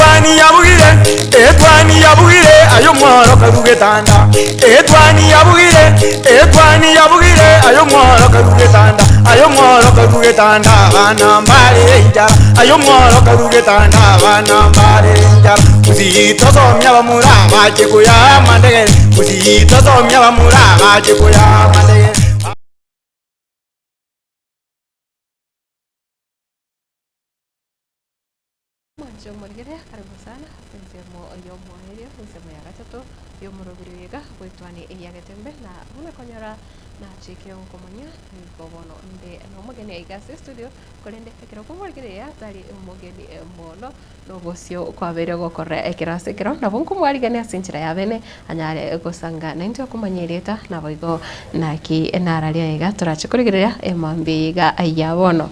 Etwani yabugire, etwani yabugire, aye omworo karue getanda. Etwani yabugire, etwani yabugire, aye omworo karue getanda. Aye omworo karue getanda, abana mbare enchara. Aye omworo karue getanda, abana mbare enchara. Gusii tosomie abamura bache koyaa amandegere, Gusii tosomie abamura bache koyaa amandegere. Mwanche omorigere, karibu sana ase ensemo y'omoerio, ensemo ya gatato y'omorobiri oyo iga bw'etwani eria Getembe, na buna konyora nachikire gokomonyia, nigo bono nde nomogeni aiga ase estudio, korende ekero okomorigereria tari omogeni mono, nobosio kwabeire gokorora ekero ase ekero, nabo nkomwarigania ase enchera ya bene, anyare gosanga naintwe okomanya erieta, naboigo naki nararia iga torache korigereria emambia eye iga ya bono.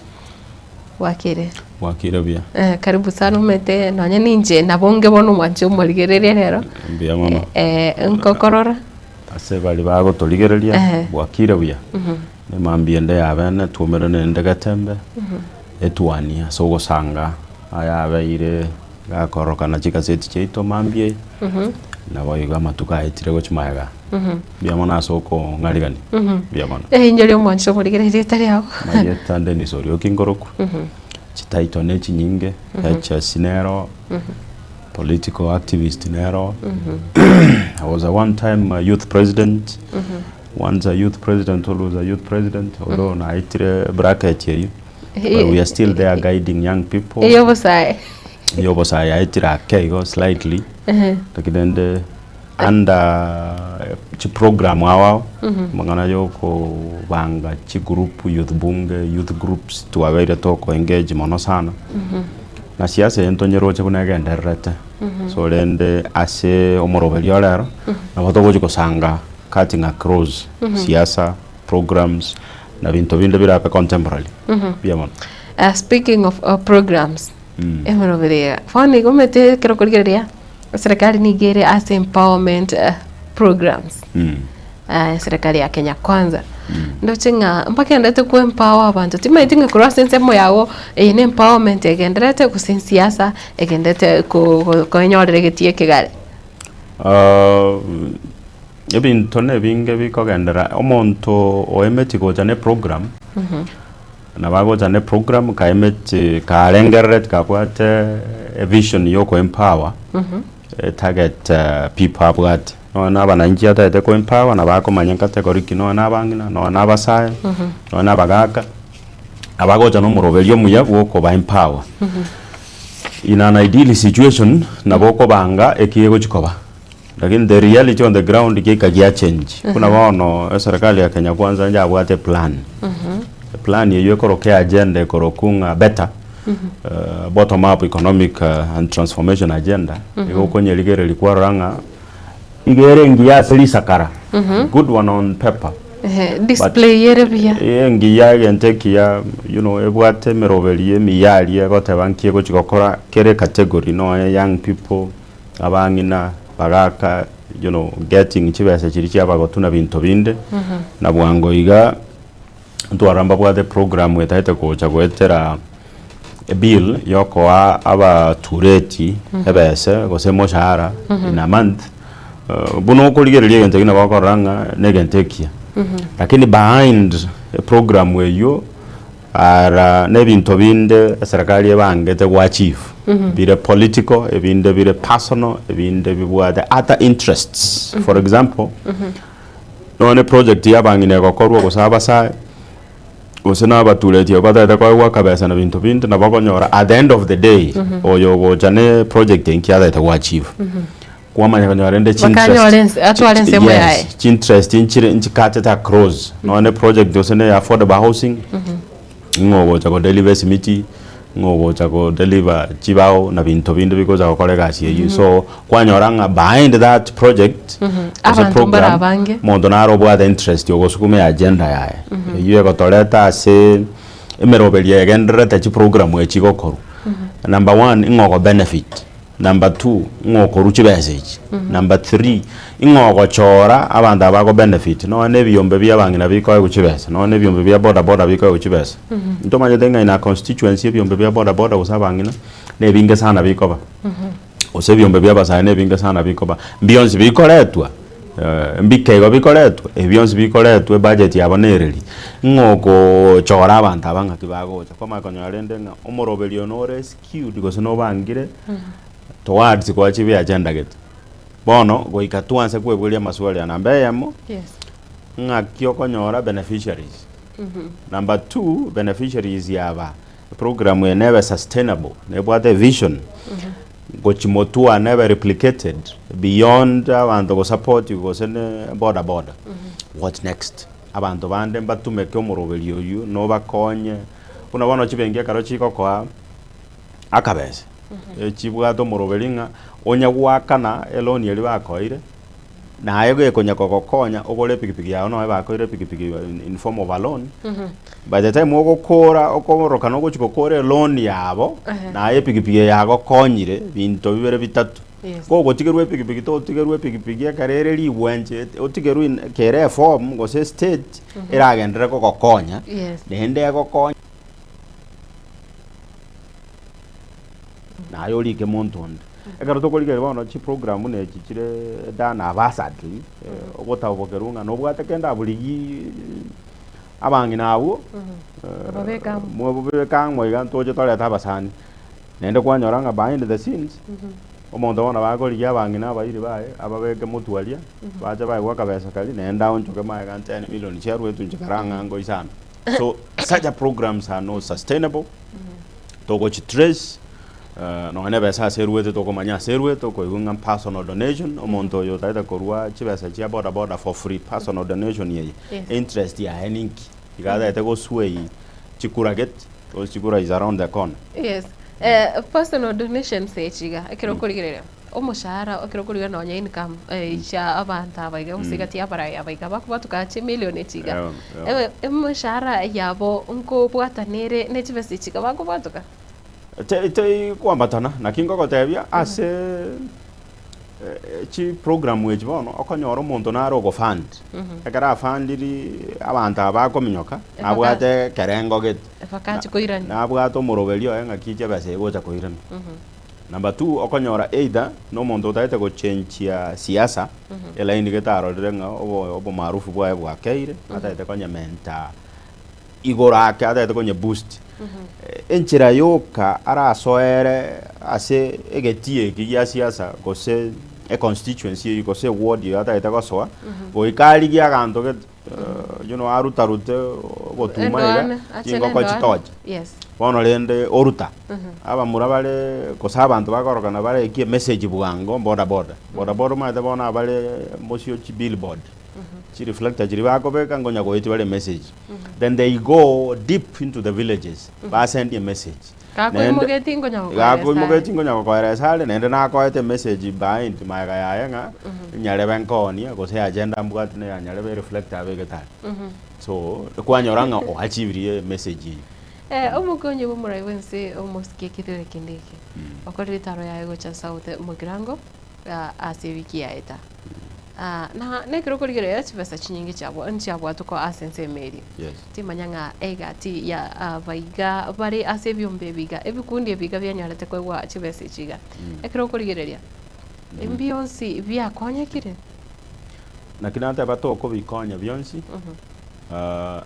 Bwakire. Bwakire buya. Eh, karibu sana omanyete nonye ninche nabo onge bono omwanche omorigereria rero. Mbuya mono. Eh, nkokorora. Ase baria bagotorigereria, Ehe. bwakire buya. Emambia ende ya bene twaumerane naende Getembe, etuanie ase ogosanga ayabeire gakorokana chigaseti chiaito mambia eye, naboigo amatuko aetire gochia magega. Mbuya mono ase okong'arigania, mbuya mono. Inche omwancho omorigereria erieta riao. Marieta Dennis Orioki nkorokwa, chititle ne chinyinge, HS nero, political activist nero, I was a one time youth president, once a youth president always a youth president, although naetire bracket eywo, but we are still there guiding young people. Eyobosae. Eyobosae yaetire ake igo slightly, lakini rende under chiprogram ao ao, amang'ana ya okobanga chigroup, youth bunge, youth groups, twabeire toko engage mono sana, na siasa eye ntonyeroche buna egendererete, so rende ase omoroberio ore ero, nabo togochi kosanga cutting across siasa, programs, na binto binde birabe contemporary, mbuya mono. Speaking of programs, emeroberi eye, bono igo omanyete ekero okorigereria. Eserekari nigo ere ase empowerment programs eserekari ya Kenya Kwanza. Ndoche ng'a mbagenderete ko empower abanto, timanyeti ng'a korwa ase ensemo yago eye ne empowerment egendererete gose esiasa egendererete ko koenyorera egetii ekegare. Ebinto na ebinge bikogenderera, omonto oemeti gocha ne program, Nabo agocha ne program kaemeti karengerereti kabwate evision ya oko empower target people abwate. Nonya na abananchi atagete ko empower nabo akomanya category ki nonya na abang'ina nonya na abasae nonya na abagaka, nabo agocha na omoroberio omuya bwa okoba empower. In an ideal situation nabo okobanga eki egochi koba. Lakini the reality on the ground geika gia change. Buna bono eserikali ya Kenya Kwanza yabwate eplan. Eplan eywo ekoroka eagenda ekorokwa ng'a better bottom up economic and transformation agenda, igo okonyerigereria kwarora ng'a iga ere engiya ase risakara, good one on paper. Ehe, display ere buya. Engiya egento ekiya you know ebwate emeroberi emiya aria egoteba nki egochi gokora kera ecategory nonya young people. Abang'ina bagaka you know getting chibesa chiria chiabagotu na binto binde, na bwango iga ntwarora mbabwate program etagete gocha goetera ebill yokoa abatureti ebese gose emoshahara in a month, buna okorigereria egento ekio nabo okorora ng'a na egento ekiya. Lakini behind eprogram eywo. Ara nebinto binde eserekari ebangete go achieve, bire political, ebinde bire personal, ebinde bibwate other interests. For example, nonye ne project ya abang'ina egokorwa gose abasae, gose na abatureti abwo batagete koegwa akabesa na binto binde, nabo okonyora at the end of the day, oyo ogocha ne project enki atagete go achieve. Kwamanya konyora rende Bakanyora ense- atware ensemo yaye. Yes, chinterest nchire nchikachete across nonya ne project gose ne ya affordable housing ng'o ogocha go deliver esimiti ng'o ogocha go deliver chibao na binto binde bigocha gokora egasi eywo so kwanyora ng'a behind that project gose Abanto mbare program abange. omonto naro obwate interest ogosukuma eagenda yaye eywo egotoreta ase emeroberio egendererete chiprogram echi chigokorwa number one ng'o ogo benefit. Number two, ng'o okorwa chibesa echi. Number three, ing'o ogochora abanto aba bago benefit. Nonya na ebiombe bia abang'ina bikoegwa chibesa, nonya na ebiombe bia boda boda bikoegwa chibesa. Ntomanyete ng'a in a constituency ebiombe bia boda boda gose abang'ina, na ebinge sana bikoba. Gose ebiombe bia abasae na ebinge sana bikoba. Mbionsi bikoretwa, mbike igo bikoretwa, ebi bionsi bikoretwa ebudget yabo nereri. Ng'o okochora abanto aba ng'aki bagocha? Kwamanya konyora rende ng'a omoroberio nore skewed gose nobangire towards koachieve agenda gete. Bono goika twanse kweboria amaswali aya, namba eyemo, Yes. ng'aki okonyora beneficiaries? Number two, beneficiaries aba, eprogram eye nebe sustainable, nebwate evision, gochi motwe nebe replicated beyond abanto gosupport gose ne boda boda. What next? Abanto bande mbatumeke omoroberi oywo, nobakonye, buna bono chibenki ekero chigokoa akabese, echibwate omoroberi ng'a onya goakana eloni eria bakoeire, naye gekonya kogokonya ogore epikipiki yago nonya bakoire epikipiki in form of a loan, by the time ogokora okoroka ogochi gokora eloan yabo, naye epikipiki eye yagokonyire binto bibere bitato. Yes. Kogotigerwa epikipiki totigerwa epikipiki ekero ere rigwenche otigerwe in kere eform gose estate eragenderere kogokonya, Yes. naende egokonye. Naye orike monto onde. Ekero tokorigereria bono chiprogram buna echi chire done haphazardly, ogotabokerwa ng'a nobwate kende abwo rigiiii abang'ina abwo, Obabeke amo. mwababeka amo iga ntoche torete abasani. Naende kwanyora ng'a behind the scenes, omonto bono bakorigia abang'ina abairi baye, ababeke motwe aria, bache baegwe akabesa karia, naende aonchoke magega 10 million chiaruetwe inche kare ang'e ango isano. So such a programs are not sustainable, togochi trace nonya na ebesa ase eruete tokomanya ase eruete okoigwa ng'a personal donation, omonto oyo otagete korwa chibesa chia boda boda for free, personal donation eye, Yes. interest yaye ninki? Iga atagete gosway chikura gete, gose chikura is around the corner. Yes. Eh, personal donations echi iga, ekero okorigereria, omoshahara ekero okorigereria nonya income chia abanto aba iga gose gati ya abarai aba iga bakobatuka chimilion echi iga, Yeah, yeah. Emeshahara yabo nkobwatana ere ne chibesa echi iga bakobwatoka? Te- Teikwambatana, naki nkogotebia ase chiprogram echi bono, okonyora omonto nare ogofund, ekero afandiri abanto aba bakominyoka, nabwate ekerengo gete, Ebakachi koirania. nabwate omoroberi oye ng'aki chibesa egocha koirana. Number two, okonyora either na omonto otagete gochenchia siasa, elaini gete arorire ng'a obo obomaarufu bwaye bwakeire, atagete konyementa igoro ake, atagete konye boost. Enchera yoka arasoere ase egetii eki gia siasa gose econstituency eywo gose eward eywo atagete gosoa, goika arigie aganto gete you know arutarute ogotuma iga, Endoana, achene chingoko endoana. chitoche. Yes. Bono rende oruta, abamura bare gose abanto bakorokana bare ekie emessage bwango boda boda. Boda boda omanyete bono abare mosio chibillboard, chireflector chiria bakobeka nkonya goetia bare emessage. Then they go deep into the villages, basend emessage. Naende Gakoimogeti nkonya gokoeresa are. gakoimogeti nkonya gokoeresa are, naende nakoete emessage behind magega yaye ng'a nyarebe nkoonie gose agenda mbwate na ya nyarebe ereflector abegete aria. So, kwanyora ng'a oachibirie emessage eywo. Omokonyi bw'omorai bw'ense omosike Kithure Kindiki okorire etaro yaye gocha South Mugirango ase ewiki yaeta. Na nekero okorigereria chibesa chinyinge chiabwa nchiabwatokwa ase ensemo eria. Yes. Timanya ng'a egati ya abaiga bare ase ebiombe ebi iga, ebikundi ebi iga bianyarete koegwa chibesa echi iga. Ekero okorigereria, mbionsi biakonyekire? Naki nateba tokobikonya bionsi,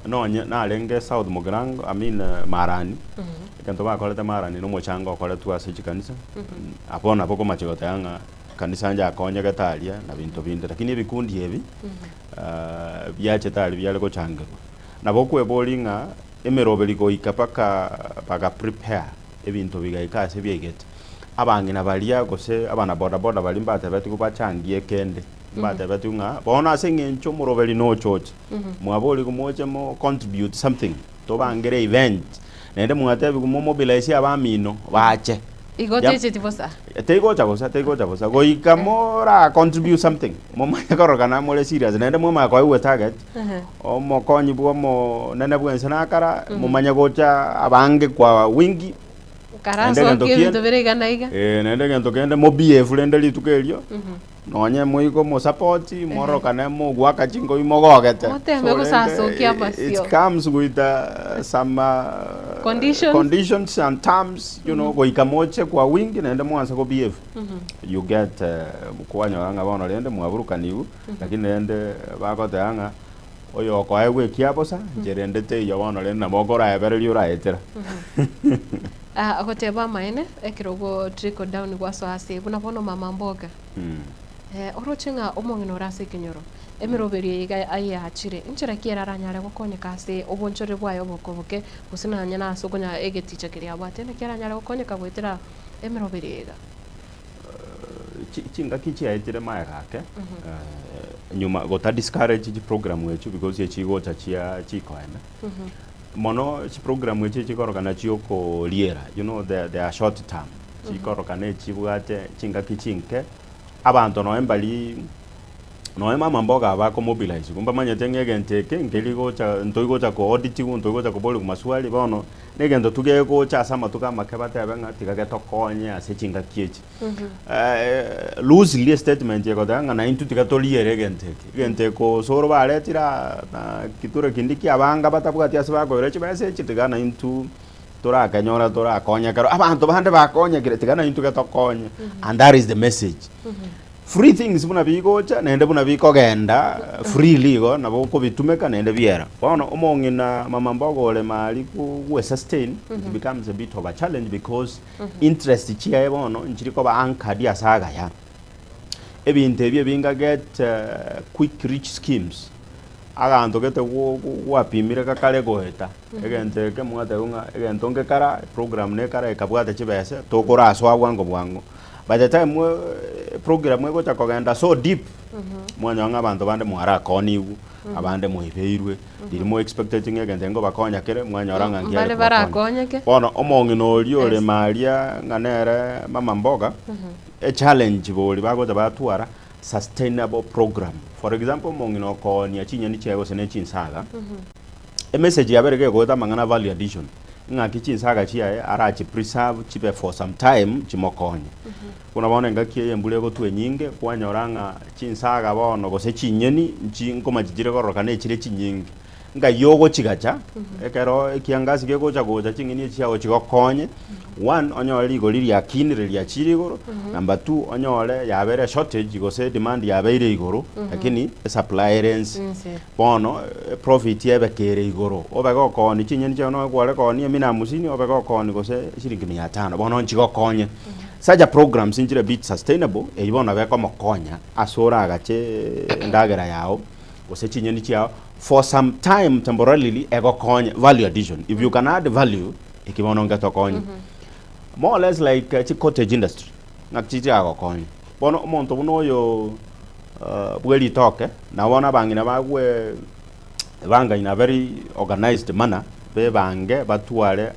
nonye narenge South Mugirango, I mean Marani, egento bakorete Marani na omochango okoretwe ase chikanisa, abwo nabo okomache goteba ng'a kanisa njakonyegete aria na binto binde, lakini ebikundi ebi biachete aria biare gochangerwa. Nabo okweboria ng'a emeroberi goika mpaka baga prepare ebinto bigaika ase biaigete, abang'ina baria gose abana boda boda baria mbatebetigwe bachangie kende, mbatebetigwe ng'a bono ase eng'encho omoroberi nochoche, mwaborigwe moche mo contribute something, tobangere event, naende mwatebigwe mo mobilize abamino bache. Igo Yam- techeti bosa. Teigocha bosa, teigocha bosa. Goika mora contribute something, momanye korokana more serious, naende mwamanya koegwa etarget, omokonyi bwa omonene bwense nakara, momanye gocha abange kwa wingi, Naende egento Karasokia kien- ebinto bire iga na iga. eh, naende egento kende mobehave rende rituko erio, Nonye moikomosapoti, mororokane mogwaka chingoi mogogete. Moteme So rende, gosasokia it amasio. comes with some Conditions. conditions and terms, you know, goika moche kwa wingi naende mwanse go behave. You get kwanyora ng'a bono rende mwaburukanigwe, lakini rende bagoteba ng'a oyokoegwa ekia bosa, inche rende teiyo bono rende nabo okoraebereria oraetera. Ah, goteba amaene, ekero go trickle down gwasoa ase buna bono mama mboga. Eh, oroche ng'a omong'ina ore ase ekenyoro, emeroberio eye iga ayachire, inchera ki ere aranyare gokonyeka ase obonchoreri bwaye oboke oboke, gose nonye na ase okonya egeticha keria abwate, naki aranyare gokonyeka goetera emeroberio eye iga? Chi- Chingaki chiaetire magega ake, nyuma gota discourage chiprogram echio because echigocha chia chikoenda. Mono chiprogram echi chikorokana chiokoriera, you know they, they are short term, chikorokana echibwate chingaki chinke, abanto nonya mbari nonya mama mboga aba akomobilize igo mbamanyete ng'a egento eke nkeri gocha ntoigocha ko auditiwa ntoigocha koboriwa maswali bono, na egento tu gegocha ase amatuko amake batebe ng'a tiga getokonye ase chingaki echi. Loosely estatement egoteba ng'a naintwe tiga toriere egento eke, egento eke osoro baretire aa na kituro kende kiabanga batabwati ase bakoira chibesa echi tiga naintwe torakenyora torakonya ekero abanto bande bakonyekire tiga naintwe getokonye and that is the message. Free things buna bigocha naende buna bikogenda freely igo nabo okobitumeka naende biera. Bono omong'ina mama mboga orema aria gwe sustain it becomes a bit of a challenge because Interest chiaye bono nchiri koba anchored ase agaya. Ebinto ebi ebinga get quick rich schemes, aganto gete gwapimire gakare goeta, egento eke mwateba ng'a egento nkekara, eprogram nekara ekabwata chibesa, tokorasoa bwango bwango. By the time eprogram egocha kogenda so deep, mwanyora ng'a abanto bande mwarakonigwe, abande mwaibeirwe, riria mo expecteti ng'a egento nkobakonya kere, mwanyora ng'a nkiare Mbare kobakonya. barakonyeke. Bono omong'ina oria ore Yes. maria ng'a nere mama mboga, echallenge bori bagocha batwara sustainable program. For example, omong'ina okoonia chinyeni chiaye gose ne chinsaga, emessage yabere gegoeta amang'ana value addition, ng'aki chinsaga chiaye arachi preserve chibe for some time chimokonye. Buna bono engaki eye embura egotwa enyinge, kwanyora ng'a chinsaga bono gose chinyeni nchi nkomachi chire kororokana echire chinyinge. Ngai ogochigacha, ekero ekiangasi kegocha gocha ching'eni echi chiago chigokonye, one, onyore rigori riakinire riachire igoro, number two, onyore yabere shortage gose edemand yabeire igoro, lakini esupply ere ense. Ense. Bono, eprofit ebe kere igoro, obe gokoonia chinyeni chiago nonya kware koonia emia na hamsini, obe gokoonia gose shilingi mia tano, bono nchigokonye. Such a programs nchire bit sustainable, eyio bono nabo ekomokonya ase oragache endagera yao, gose chinyeni chiao, for some time temporarily egokonye value addition. If you can add value, eki bono ngetokonye. More or less like chi cottage industry, ng'aki chichiagokonya. Bono omonto buna oyo bwe ritoke, nabo bono abang'ina bagwe banga in a very organized manner, bebange batware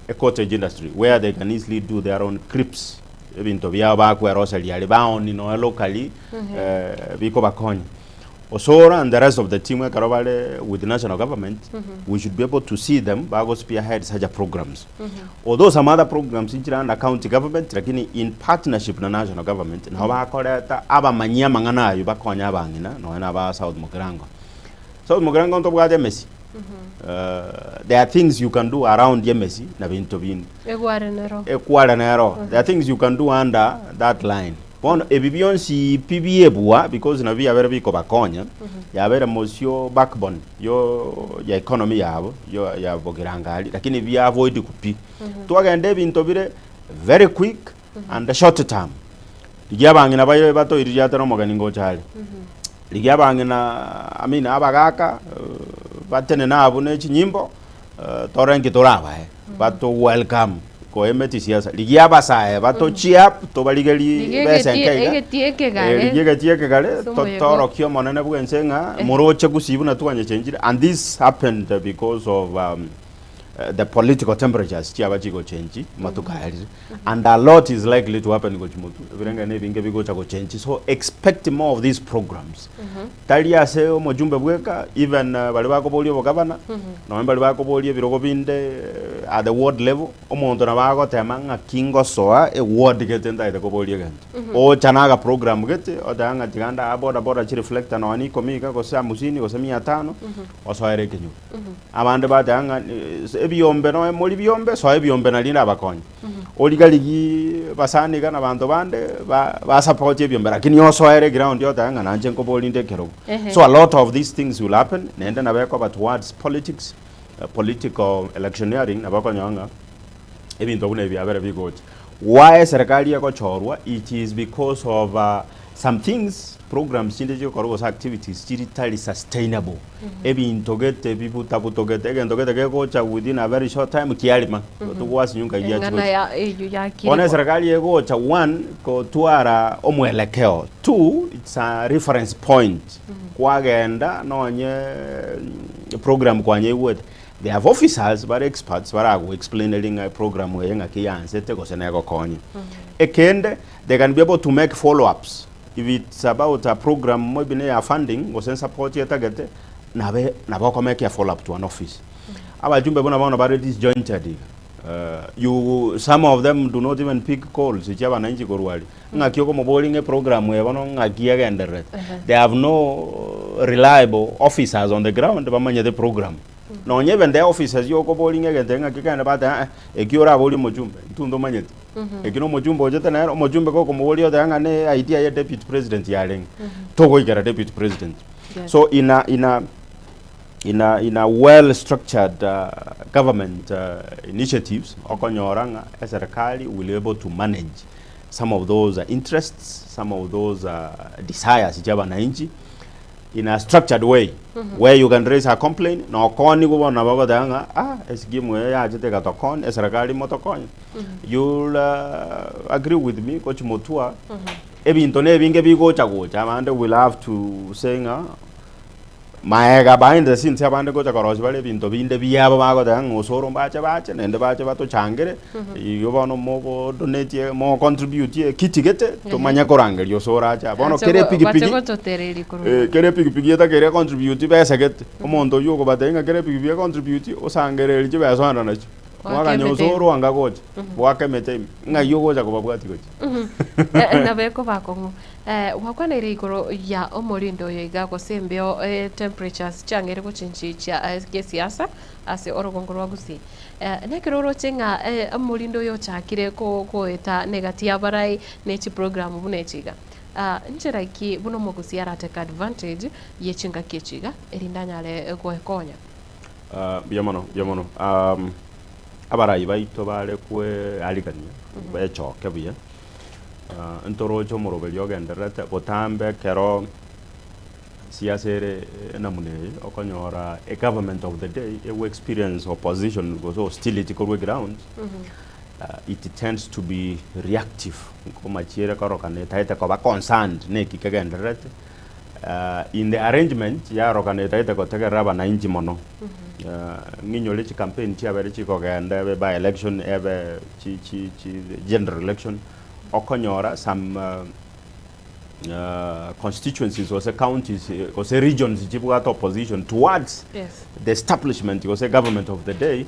a cottage industry where they can easily do their own crips, ebinto biabo bakweroseria aria baoni nonya locally bikobakonya. Osoro and the rest of the team ekero bare with national government, we should be able to see them bago spearhead such a programs. Although some other programs nchire under county government, lakini in partnership na national government, nabo bakoreta abamanyi amang'ana aywo bakonye abang'ina nonya na aba South Mugirango. South Mugirango ntobwate emesi, there are things you can do around emesi na binto binde. Egware nero. Ekware nero. There are things you can do under that line. Bono ebi bionsi pi biebua because nabio biabere bikobakonya, yabere mosio backbone yo ya economy yabo yo ya bogirango aria, lakini bia avoid pi. Twagenda ebinto bire very quick and short term. Rigia abang'ina baye batoiririate na omogeni ngocha are. Rigia abang'ina I mean abagaka batenene abwo ne chinyimbo tore nki torabae bato welcome koemeti siasa. Rigia abasae bato cheer up tobarigerie Rigia besa egetie- enke iga. egetie ekegare. Rigia egetie ekegare Ase omoyega. totorokie omonene bwense ng'a moroche gusii buna twanyechenchire and this happened because of um, the political temperatures chiaba chigochenji amatuko ayarire and a lot is likely to happen gochia motwe, ebirengeri na ebinge bigocha gochenji so expect more of these programs. Tari ase omojumbe bweka even baria bakoboria obogavana, nonye baria bakoboria ebirogo binde at the ward level, omonto nabo agotema ng'aki ngosoa eward gete ntagete koboria egento. Ocha na aga program gete, oteba ng'a tiga ndaa boda boda chireflector nonye na ikomi iga gose hamsini gose mia tano, osoere ekenyoro. Abande bateba ng'a ebiombe nonye mori biombe, soa ebiombe nario ndabakonye. Origa-rigie basani iga na abanto bande ba basapoti ebiombe lakini osoere eground otebe ng'a nanche nkoborie inde ekerogo. Ehe. So a lot of these things will happen, naende nabo ekoba towards politics, political electioneering nabo okonyora ng'a ebinto buna ebi biabere bigocha. Why eserekari egochorwa, it is because of some things, programs chinde chigokorwa gose activities chiri tari sustainable. Ebinto gete bibutabutogete, egento gete gegocha within a very short time kiarima, togwasinywa nkai giachia Eng'ana gocha. ya eyio Bono yakirigwa. eserekari egocha one, kotwara omwelekeo, two, it's a reference point, kwagenda nonye program kwanyeigwete, They have officers bare experts barago explaineri ng'a eprogram eye ng'aki yansete gose negokonye. Ekende, they can be able to make follow ups. If it's about a program maybe ne ya funding gose support etagete, nabe nabo okomake a follow up to an office. Abajumbe buna bono bare disjointed iga. You some of them do not even pick calls chia abananchi korwa aria. Ng'aki okomoboria ng'a eprogram eye bono ng'aki egendererete. They have no reliable officers on the ground bamanyete program. Nonye even the officers yokoboria ng'a egento eke ng'aki kegende bateba eh, eki oraborie omochumbe, intwe ntomanyeti. Eki na omochumbe ochete nere, omochumbe gokomoboria oteba ng'a ne idea ya deputy president yarenge, togoikera deputy president. Yes. So in a, in a, in a, in a well structured government initiatives, okonyora ng'a eserikali will able to manage some of those interests, some of those desires chia abananchi in a structured way where you can raise a complaint na okonigwa bono nabo ogoteba ng'a ah escheme eye yachete egatokonya eserekari motokonye. You'll agree with me gochi motwa ebinto na ebinge bigocha gocha abande will have to say ng'a Maega behind the scenes abande ngocha korosia bare ebinto binde biabo bagoteba ng'a osoro mbache bache naende bache batochangere, igo bono mogo donate mogo contribute ekiti gete tomanye korangeria osoro ache aa. Bono Ache kera go- bache epigipigi gototereria korwa eh, kera epigipigi etakeire econtribute besa gete, omonto oywo okobatebia ng'a kera epigipigi econtribute osangererie chibesa oenda nachio. Goaka Mwaganya emete ime. osoro anga gocha, goaka emete ime, ng'ai ogocha kobabwatia gochia? Nabo ekoba akong'u. Gwakwaneire igoro ya omorindo oyo iga gose embeo temperatures chiang'eire gochinchichia gesiasa ase orogongo rwa Gusii. Nekero oroche ng'a omorindo oyo ochakire goeta negati y'abarai ne chiprogram buna echi iga, nchera ki buna omogusii aratake advantage ye chingaki echi iga erinde anyare goekonya? Mbuya mono, mbuya mono. Abarai baito bare kwearigania bechoke buya. Ntoroche omoroberio ogendererete botambe ekero siasa ere namuna eye, okonyora egovernment of the day ego experience opposition gose hostility korwa eground, it tends to be reactive nkomachiere korokana etaete koba concerned neki kegendererete in the arrangement yarokana etaete gotegerera abananchi mono. Ng'inyore chicampaign chiabere chikogenda ebe by election ebe chi chi chi general election, okonyora some constituencies gose counties gose regions chibwate opposition towards Yes. the establishment gose government of the day,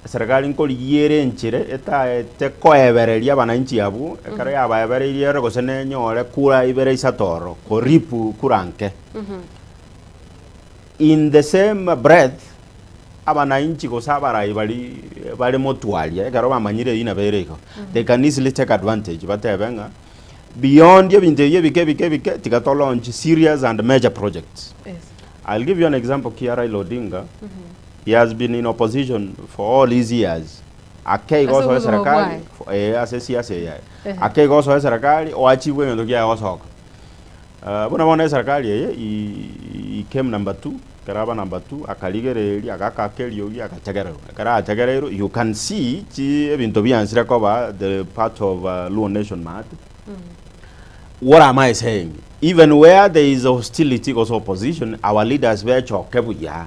eserekari nkorigia ere enchera etaete koebereria abananchi abwo, ekero yabaebereirie ere gose nenyore kura ibere isato ororo, koripu kura nke. In the same breath, abananchi gose abarai baria bare motwaria ekero bamanyire eyio nabo ere igo, they can easily take advantage batebe ng'a beyond ebinto ebi ebike ebike ebike tiga to launch serious and major projects. Yes. I'll give you an example kia Raila Odinga, he has been in opposition for all his years, ake igo Ase osoe obogima serikali, bwaye. eh, ase esiasa eye yaye, Ehe. ake igo osoe serikali oachibwe egento kiaye gosoka. Buna bono eserekari eye he came number two, ekero aba number two akarigereria agakaka eriogi agachegererwa. Ekero achegereirwe you can see chi ebinto biansire koba the part of Luo nation maate. What am I saying? Even where there is hostility gose opposition, our leaders bechoke buya,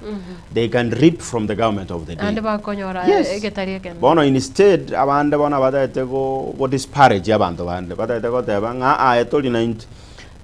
they can reap from the government of the day. Naende bakonyora Yes. egetari ekemo. Bono instead abande bono abatagete go go disparage abanto bande, batagete goteba ng'a aa tori naintwe.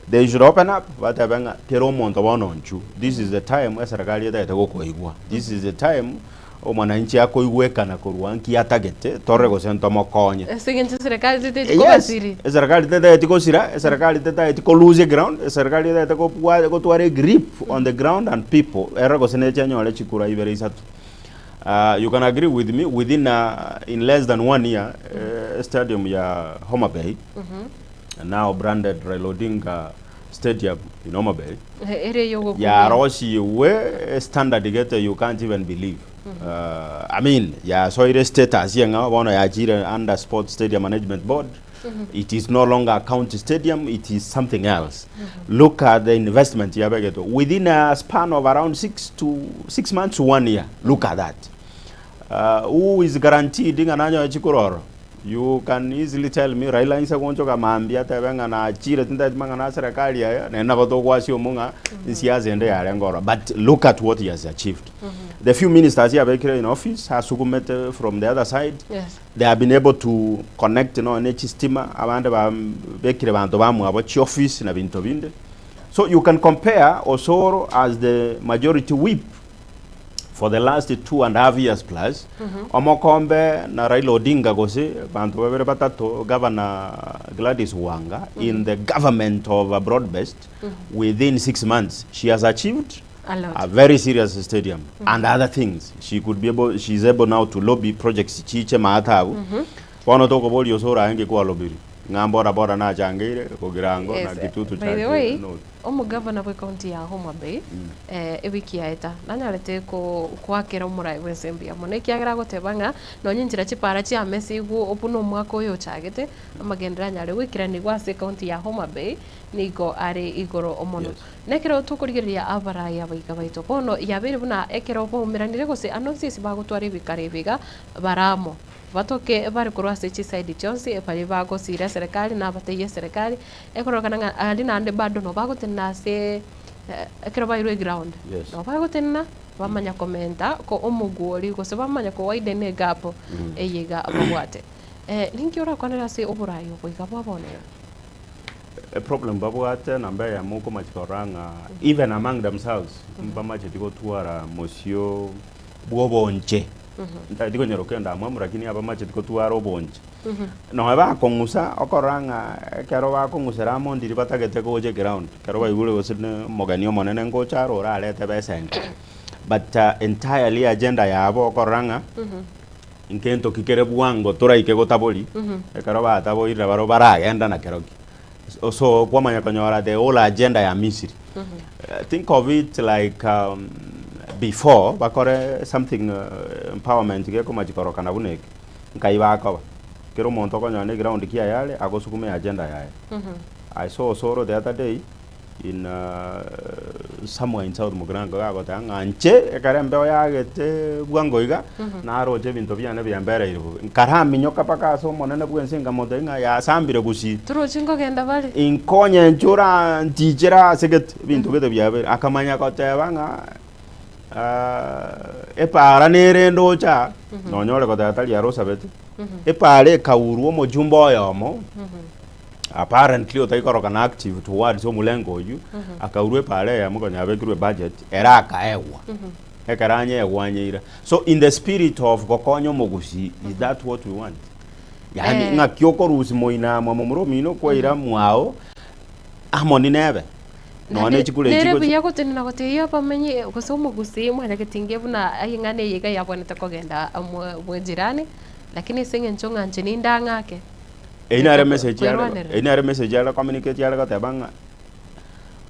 They should open up batebe ng'a kera omonto bono nchu, this is the time eserekari etagete gokoigwa, this is the time omwananchi akoigwekana korwa nki atagete torore gose ntomokonye. Ase eng'encho eserekari teteti Yes, kobasiri. eserekari tetageti gosira, eserekari tetageti ko lose ground, eserekari etagete kobwa gotwara egrip on the ground and people, ere gose neche enyore chikura ibere isato. Ah, you can agree with me within in less than one year, eh, stadium ya Homa Bay, now branded Raila Odinga Stadium in Homa Bay, Ere eyogokumia. yarosiwe standard gete you can't even believe. I mean, yasoire status eng'ao bono yachire under Sports Stadium Management Board. It is no longer a county stadium, it is something else. Look at the investment yabegetwe within a span of around 6 to 6 months to one year. Look at that. Who is guaranteed ng'a nanyoe chikuroro? You can easily tell me Raila inse gonchoka mambia atebe ng'a nachire tintageti mang'ana a serikali aya naende nabo togwasi omo ng'a siasa ende yarenge oro. But look at what he has achieved. The few ministers yabekire in office asugumete from the other side. They have been able to connect nonya ne chistima abande babekire banto bamwabo chioffice na binto binde. So you can compare Osoro as the majority whip for the last 2.5 years plus omokombe na Raila Odinga gose banto babere batato Governor Gladys Wanga in the government of a broad based within 6 months she has achieved A lot. A very serious stadium and other things. She could be able, she's able now to lobby projects chiche maatabu. Bono tokoboria Osoro aenge kwa lobiri ng'a bora bora nachangeire kogirango na kitutu By the chake way, no. omogavana bwe county ya Homa Bay ewiki yaeta nanyarete ko kwakera omorai bwense mbuya mono ekiagera agoteba ng'a nonye enchera chipara chiamesa igo obuna omwaka oyo ochagete amagendero anyare goikeranigwa ase county ya Homa Bay nigo are igoro omono. Nekero tokorigereria abarai abaiga baito bono yabeire buna ekero baumeranire gose anonsi ase bagotwara ebikara ebiga baramo batoke bare korwa ase chiside chionsi baria bagosira eserekari na abateiyo eserekari ekorokana ng'a aria naende bado no bagotenena ase ekero bairwe eground no bagotenena bamanya komenta ko omogwori gose bamanya kowiden egap eye iga babwate. Ninki orakwanere ase oborai obo iga bwa bono iga? Eproblem babwate namba eyemo okomachia korora ng'a even among themselves mbamacheti gotwara mosio bwa obonche. Ntageti konyora okenda mwamu lakini abamacheti gotwara obonche. Nonya bakong'usa okorora ng'a ekero bakong'usera amo ndiri batagete gocha eground ekero baigure gose ne omogeni omonene ngocha are orarete besa enke. But entirely agenda yabo okorora ng'a nkento ki kere bwango toraike gotabori, ekero bataboirire barobwo baragenda na keroki. So kwamanya konyora the whole agenda ya Misiri. Think of it like before bakore something empowerment gekomachi korokana buna eke, nkai bakoba. Kera omonto okonyora na eground kiaye are, agosukuma eagenda yaye. I saw Osoro the other day in somewhere in South Mugirango gagoteba ng'a inche ekero embeo yagete bwango iga, naroche ebinto biane biambereire bobe. Nkaraminyoka mpaka ase omonene bwense nkamotebia ng'a yasambire gusii. Torochi nkogenda bare. Inkonye inche orantiichere ase gete, ebinto gete biabeire. Akamanya goteba ng'a epaara nere ndoche aa, nonyore goteba tari aro osabete, epaara ekaurwa omochumba oyomo, apparently otaikorokana active towards omolengo oyio, akaurwa epaara eyemo konya yabekirwe ebudget, ere akaegwa. Ekero anyeegwa anyeira. So in the spirit of gokonya omogusii, is that what we want? Yaani ng'aki okorusia moino amo momura omino kwaira mwao amo ninebe. Nonya Naende ne chikura echi nere gochi buya gotenena gotebia abamenyi gose omogusii mwanyagetinge buna eng'ana eye iga yabwenerete kogenda mwe bwejirani, lakini ase eng'encho ng'a inche nindang'ake. Eyio nere message yare Kwerwanerera. eyio nere message yare communicate yare goteba ng'a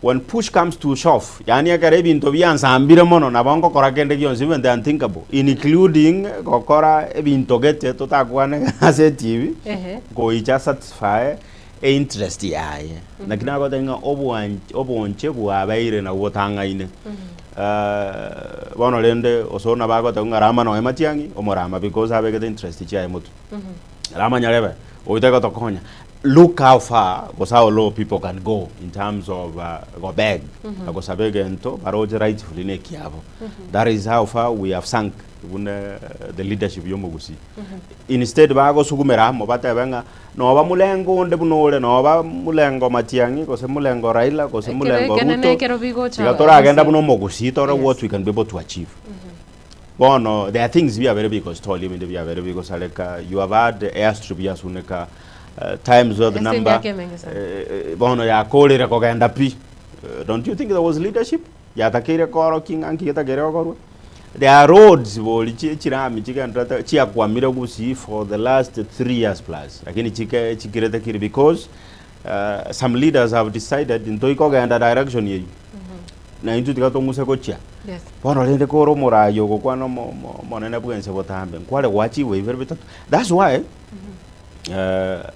when push comes to shove, yaani ekero ebinto biansambire mono nabo ngokora kende gionsi even the unthinkable including gokora ebinto gete totakwane ase etibi goicha satisfy einterest yaye. Naki nagotebia ng'a obwanch obonche bwabeire nabwo botang'aine. Bono rende osoro nabo agoteba ng'a rama nonya matiang'i omorama because abegete interest chiaye motwe. Rama nyarebe, oyo tagotokonya. Look how far gose how low people can go in terms of go beg na gosaba egento baroche rightfully na ekiabo. That is how far we have sunk buna the leadership ya omogusii. Instead bagosugumera amo batebe ng'a noba mulengo onde buna ore, noba mulengo Matiang'i gose mulengo Raila gose Ekero mulengo ekenene Ruto, ekero bigocha tiga toragenda gusii. buna omogusii tore Yes. what we can be able to achieve. Bono there are things biabeire bigostoli ebinde biabeire bigosareka, you have had airstrip yasuneka times without Ase number, emiaka emenge sana. bono yakorire kogenda pi. Don't you think there was leadership? Yatakeire koorokia ng'a nki getakeire gokorwa? There are roads bori chie chirami chigenderete chiakwamire gusii for the last 3 years plus, lakini chike chikirete kiri because some leaders have decided ntoikogenda direction eywo, na intwe tiga tong'use gochia. Bono rende kore omoraai ogokwana omo- omo- omonene bwense botambe, nkware goachieve ebibere bitato. That's why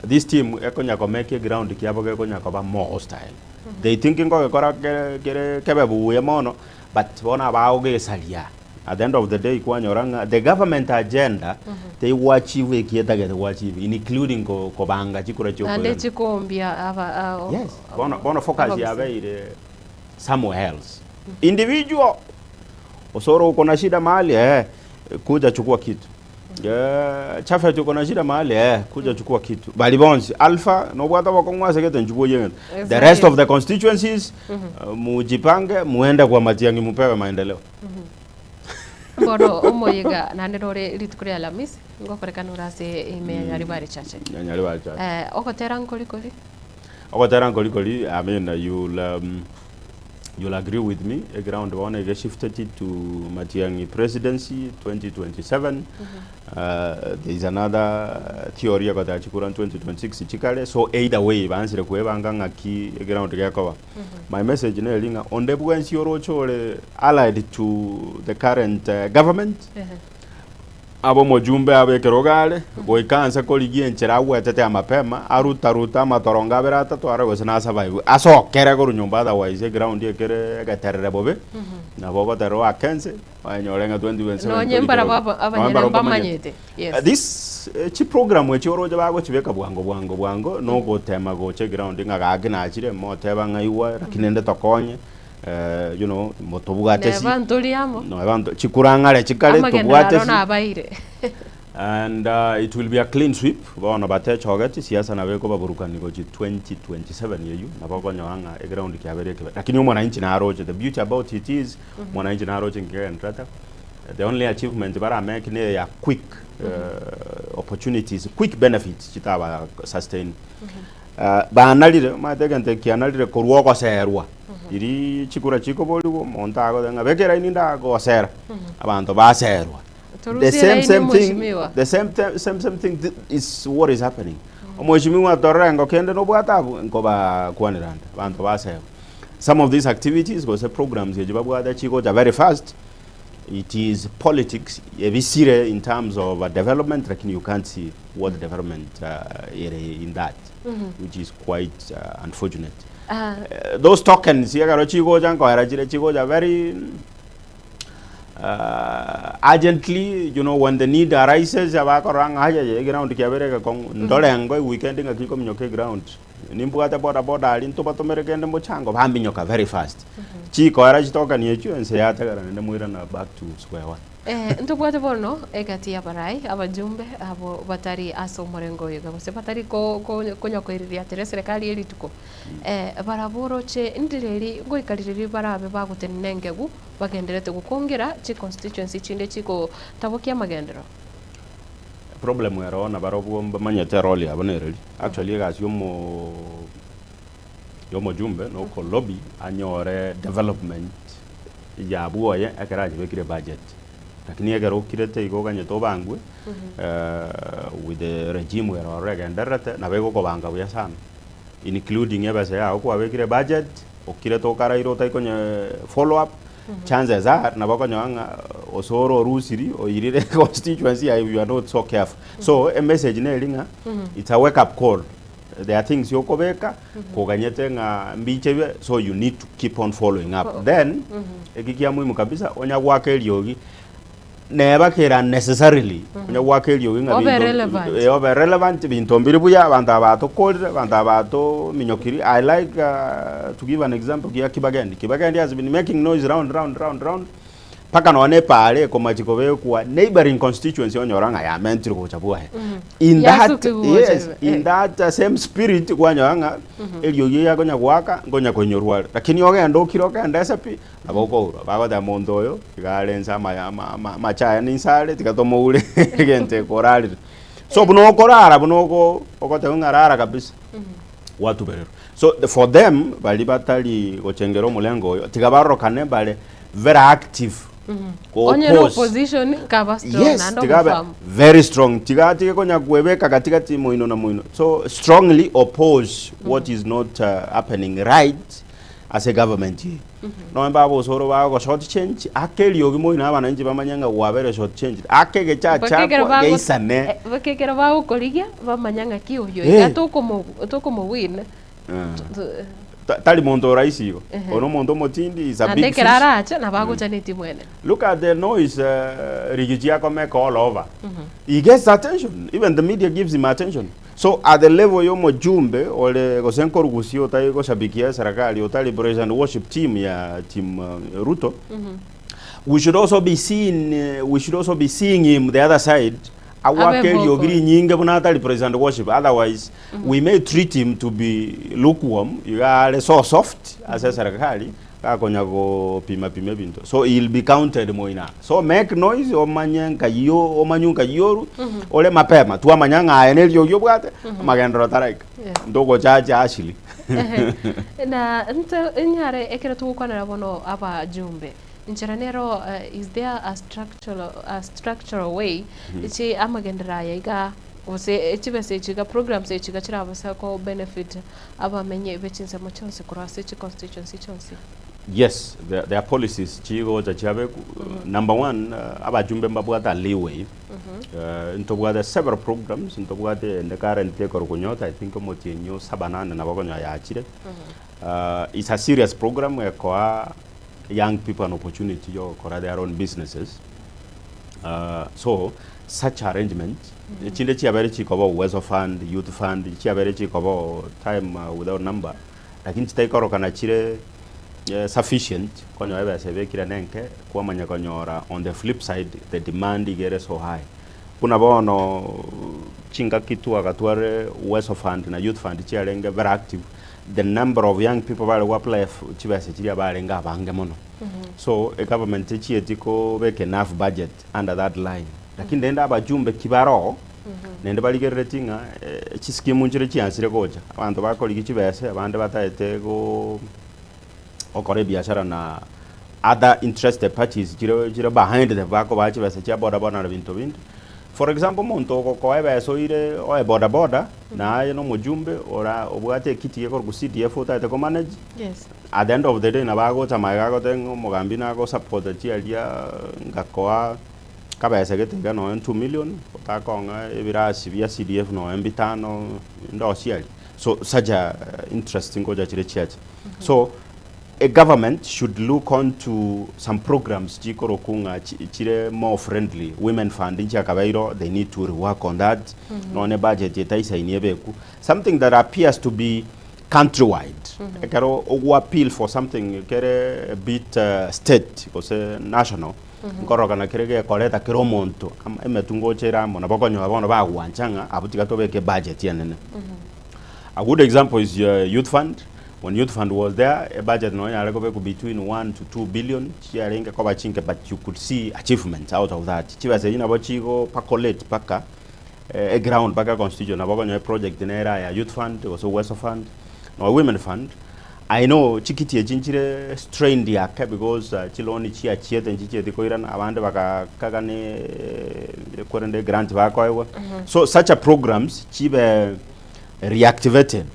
this team ekonya komake eground kiabo gekonya koba more hostile. They think nkogekora kere kere kebe buya mono, but bono abagogesaria at the end of the day kwanyora ng'a the government agenda teigoachieve eki etagete goachieve including ko kobanga chikura Naende chiokoirana. chikombia aba a- Yes, bono bono focus abagusii. yabeire somewhere else. Individual osoro uko na shida mahali kuja chukua kitu. Chafet uko na shida mahali kuja chukua kitu. Bali bonsi Alpha nobwata bokong'u ase gete nchukua yeng'e. The rest of the constituencies mujipange muende kwa Matiang'i mupewe maendeleo. Bono omoyega naende nore rituko ria Alhamisi ngokorekana ore ase ime ya Nyaribari Chache. Nyaribari Chache. Ogotera nkorikori? Ogotera nkorikori, I mean you'll agree with me, eground bono ege shifted to Matiang'i presidency 2027. There is another theory egoteba chikura 2026 chikare, so either way bansire kwebanga ng'aki eground gekoba. My message neri ng'a onde bwensi oroche ore allied to the current government, abe omojumbe abe ekerogo are, goika nse korigia enchera agwetete amapema, aruta-rute amatorongo abere atato arore gose na survive, asokere korwa nyomba otherwise eground ekere egeterere bobe, nabo ogoterera oake nse, oenyore ng'a 2027 Nonye tori mbarabwo kerogo. aba Nonye abanyene mbarabwo mbamanyete. mbamanyete. Yes. This chiprogram echi oroche bagochibeka bwango bwango bwango, nogotema gocha eground ng'a gaki nachire, moteba ng'a igwa, lakini rende tokonye, motobwate si Neba ntori amo. Neba nto chikurang'are chikare Amagenderero tobwate aro si nabaire. And it will be a clean sweep bono batechogeti siasa nabo ekobaburukani gochi 2027 eywo nabo okonyora ng'a eground kiabeire ekebe lakini omwananchi naroche the beauty about it is mwananchi naroche nkegenderete the only achievement baramake neye ya quick opportunities quick benefits chitaba sustain Banarire, omanyete egento eke kianarire korwa ogoserwa, riria chikura chikoborigwa, omonto agoteba ng'a beka eraini ndagosera, abanto baserwa. The Torusie same eraini same thing, mheshimiwa. the same the same same thing is what is happening. Omheshimiwa torore engo kende nobwate abwo, nkobakwanera ande, abanto baserwa. Some of these activities gose programs echi babwate chigocha very fast, It is politics ebisire in terms of development lakini you can't see what the development ere in that which is quite unfortunate. Those tokens ekero chigocha nkoera chire chigocha very urgently when the need arises abakorora ng'a ayaya eground kiabeire egekong'u ndore engo eweekend ng'aki nkominyoka eground. Nimbwate boda boda aria ntobatomere kende mochango baminyoka very fast. Chikoera chitokani echio ense yategera naende moirana back to square one. Ntobwate bono egati y'abarai, abajumbe abo batari ase omorengo oyo iga gose batari ko- ko- konya koiririatera eserekari ye rituko. Barabwo oroche ndireri ngoika ririri barabe bagotenena engegu bagenderete gokongera chiconstituency chinde chigotabokia amagenderero. Problem ero nabarobwo mbamanyete erole yabo nereri. Actually egasi yomo yomojumbe noko lobby anyore development yabwo oye ekero achibekire budget. Lakini ekero okirete igo oganyete obangwe with the regime ere ororo egendererete nabo egokobanga buya sana including ebesa yago kwabekire budget okirete okaraire otaikonye follow up chances are nabo okonyora ng'a osoro orusiri oirire constituency yaye you are not so careful. So emessage neri ng'a it's a wake up call there are things yokobeka koganyete ng'a mbiche bibe so you need to keep on following up then eki kia muhimu kabisa onya goaka eriogi. Neba kere unnecessarily onye goaka eriogi ng'a Obe binto relevant. eh, obe relevant binto mbiri buya abanto aba batokorire abanto aba batominyokiri I like to give an example kia Kibagendi. Kibagendi has been making noise round round round round mpaka nonya na epaara ekomachi kobekwa neighbouring constituency onyora ng'a yamentire gocha bwaye. In that Yasukigwa gocha yes, ibe, in eh. that same spirit kwanyora ng'a eriogi eria akonya goaka nkonya koinyorwa are. Lakini ogende okire ogende ase pi, Nabo okourwa, bagoteba monto oyo iga are inse amaya ama ama amache aya ninse are tiga tomoure egento eke orarire. So buna okorara buna oko ogoteba ng'a rara kabisa, gwatubererwa. So the for them baria batari gochengera omolengo oyo, tiga barorokane bare very active go Onye na oppose. opposition nkaba strong Yes, naende tiga abe omofamu. very strong, tiga atige konya kwebeka katikati moino na moino. So strongly oppose what is not happening right ase egovernment eye. Nonya babosoro bago short change, ake eriogi moino abananchi bamanye ng'a gwabere short changed, ake Mpaka ekero egechachakwa bago geisane. eh, mpaka ekero bagokorigia bamanya ng'aki oyo iga Eh. tokomo tokomowin Ta- Tari monto oraisi igo. Oyo nomonto omotindi, is a naende big ekero fish. arache nabo agocha na etimu enene. Look at the noise Rigiji akomeka all over. He gets attention, even the media gives him attention. So at the level y'omojumbe ore gose nkorugusia otari goshabikia eserekari otari praise and worship team ya team Ruto, we should also be seeing we should also be seeing him the other side agwake Abe eriogi vocal. rinyinge buna atari praise and worship otherwise we may treat him to be lukewarm iga are so soft ase eserekari Gakonya gopima pima ebinto so he'll be counted moina so make noise omanye nkayio omanywe nkayio oru ore mapema twamanya ng'a aye neriogi obwate amagenderero taraika Yes. ntogochacha Ashley. Ehe. Na nte inyare ekero togokwanera bono abajumbe inchera nero eh, is there a structural, a structural way chi amagenderero aya iga gose chibesa echi iga programs echi iga chirabase ko benefit abamenyi be chinsemo chionsi korwa ase chiconstituency chionsi. Yes, there, there are policies chigocha chiabe number one abajumbe mbabwate a leeway ntobwate several programs ntobwate ende currently ekorokwa nyota I think omotienyi o saba nane nabo okonyora yachire it's a serious program ekoa young people an opportunity yogokora their own businesses So such arrangement echinde chiabeire chikoba Uwezo Fund, Youth Fund, chiabeire chikoba time without number, lakini chitaikorokana chire sufficient konyora ebesa ebekire na enke kwamanya konyora on the flip side the demand iga ere so high. Buna bono chingaki twagatware Uwezo Fund na Youth Fund chiarenge very active, the number of young people bare go apply chibesa chiria barenge abange mono. So egovernment techieti kobeka enough budget under that line. Lakini rende abajumbe ki baroo, naende barigereretie ng'a chiskimu nchire chiansire gocha, abanto bakorigia chibese, abande bataete go gokora ebiashara na other interested parties chire chire behind them bakobaa chibesa chia boda boda na binto binde. For example, omonto ogokoa ebesa oire oe boda boda, naye na omojumbe ora obwate ekiti gekorokwa CDF otaete komanage, Yes. At the end of the day nabo agocha magega agoteba ng'a omogambi nagosapota chiaria ngakoa kabesa gete iga nonya 2 million otakong'a ebirasi bia CDF nonya bitano ndosie aria. So such a interest ngocha chire chiacha. So a government should look on to some programs chikorokwa ng'a chire more friendly, women fund nchiakabeirwe they need to rework on that, nonya ebudget etaisaini ebekwe, something that appears to be country wide ekero ogo appeal for something kere a bit state gose national nkorokana kere gekoreta kera omonto emetwe ngocha ere amo nabo okonyora bono bagwancha ng'a abwo tiga tobeke ebudget enene. A good example is youth fund, when youth fund was there ebudget nonya yare kobekwa between 1 to 2 billion chiarenge koba chinke but you could see achievements out of that. Chibesa echio nabo chigo percolate mpaka eground mpaka econstituency nabo okonyora eproject nere aya youth fund gose uwezo fund nonye women fund. I know chikiti echi nchire strained ake because chiloni chiachiete nchichieti koirana abande bagakaga ne korende egrant bakoegwa. So such a programs chibe reactivated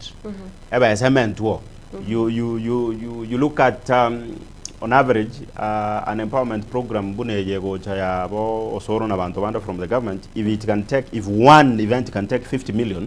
ebesa ementwe oo. You, you, you, you, you look at. On average, an empowerment program buna eye egocha yabo Osoro na banto bande from the government, if it can take, if one event can take 50 million,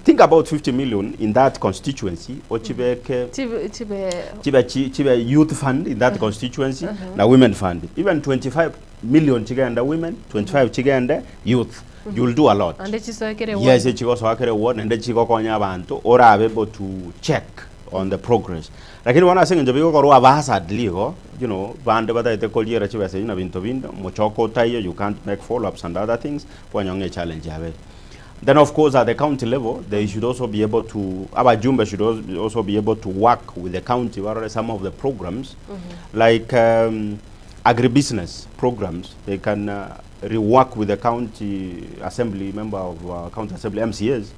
think about 50 million in that constituency, ochibeke Chibe chibe chibe chi chibe youth fund in that constituency na women fund. Even 25 million chigende women, 25 chigende youth, you'll do a lot. Ande chisoe kere ward. Yes, chigosoa kere ward naende chigokonya abanto orabe able to check on the progress. Lakini bono ase eng'encho bigokorwa haphazardly igo, you know, bande batagete koriera chibesa echio na binto binde, omochoko otaiyo, you can't make follow ups and other things, kwanyora ng'a echallenge yabeire. Then of course at the county level, they should also be able to, abajumbe should also be able to work with the county barore some of the programs, like agribusiness programs, they can rework with the county assembly member of county assembly MCAs,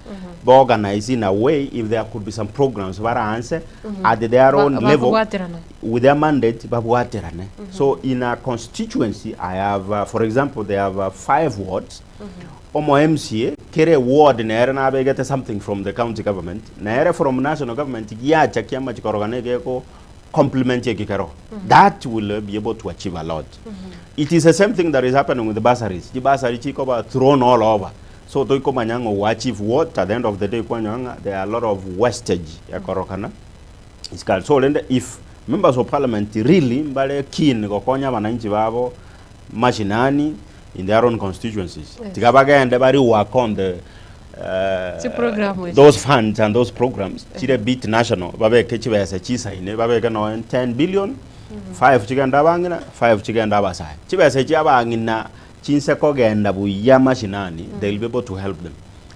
ba organize in a way if there could be some programs baraanse at their own level Bakobwaterana. With their mandate babwaterane. So in a constituency I have for example they have five wards, omo MCA kere ward nere nabegete something from the county government, nere from national government giacha kiama chikorogana egeko complement ekikero that will be able to achieve a lot. It is the same thing that is happening with the bursaries. Chibasari chikoba thrown all over, so toikomanya ng'o achieve what at the end of the day. Kwanyora ng'a there are a lot of wastage yakorokana isikari. So rende if members of parliament really mbare keen gokonya abananchi babo mashinani in their own constituencies, tiga bagende bari work on the Chiprogram echi. Those funds and those programs chire bit national, babeke chibesa chisaine, babeke no 10 billion, 5 chigenda abang'ina, 5 chigenda abasae. Chibesa echi abang'ina chinse kogenda buya mashinani, they'll be able to help them.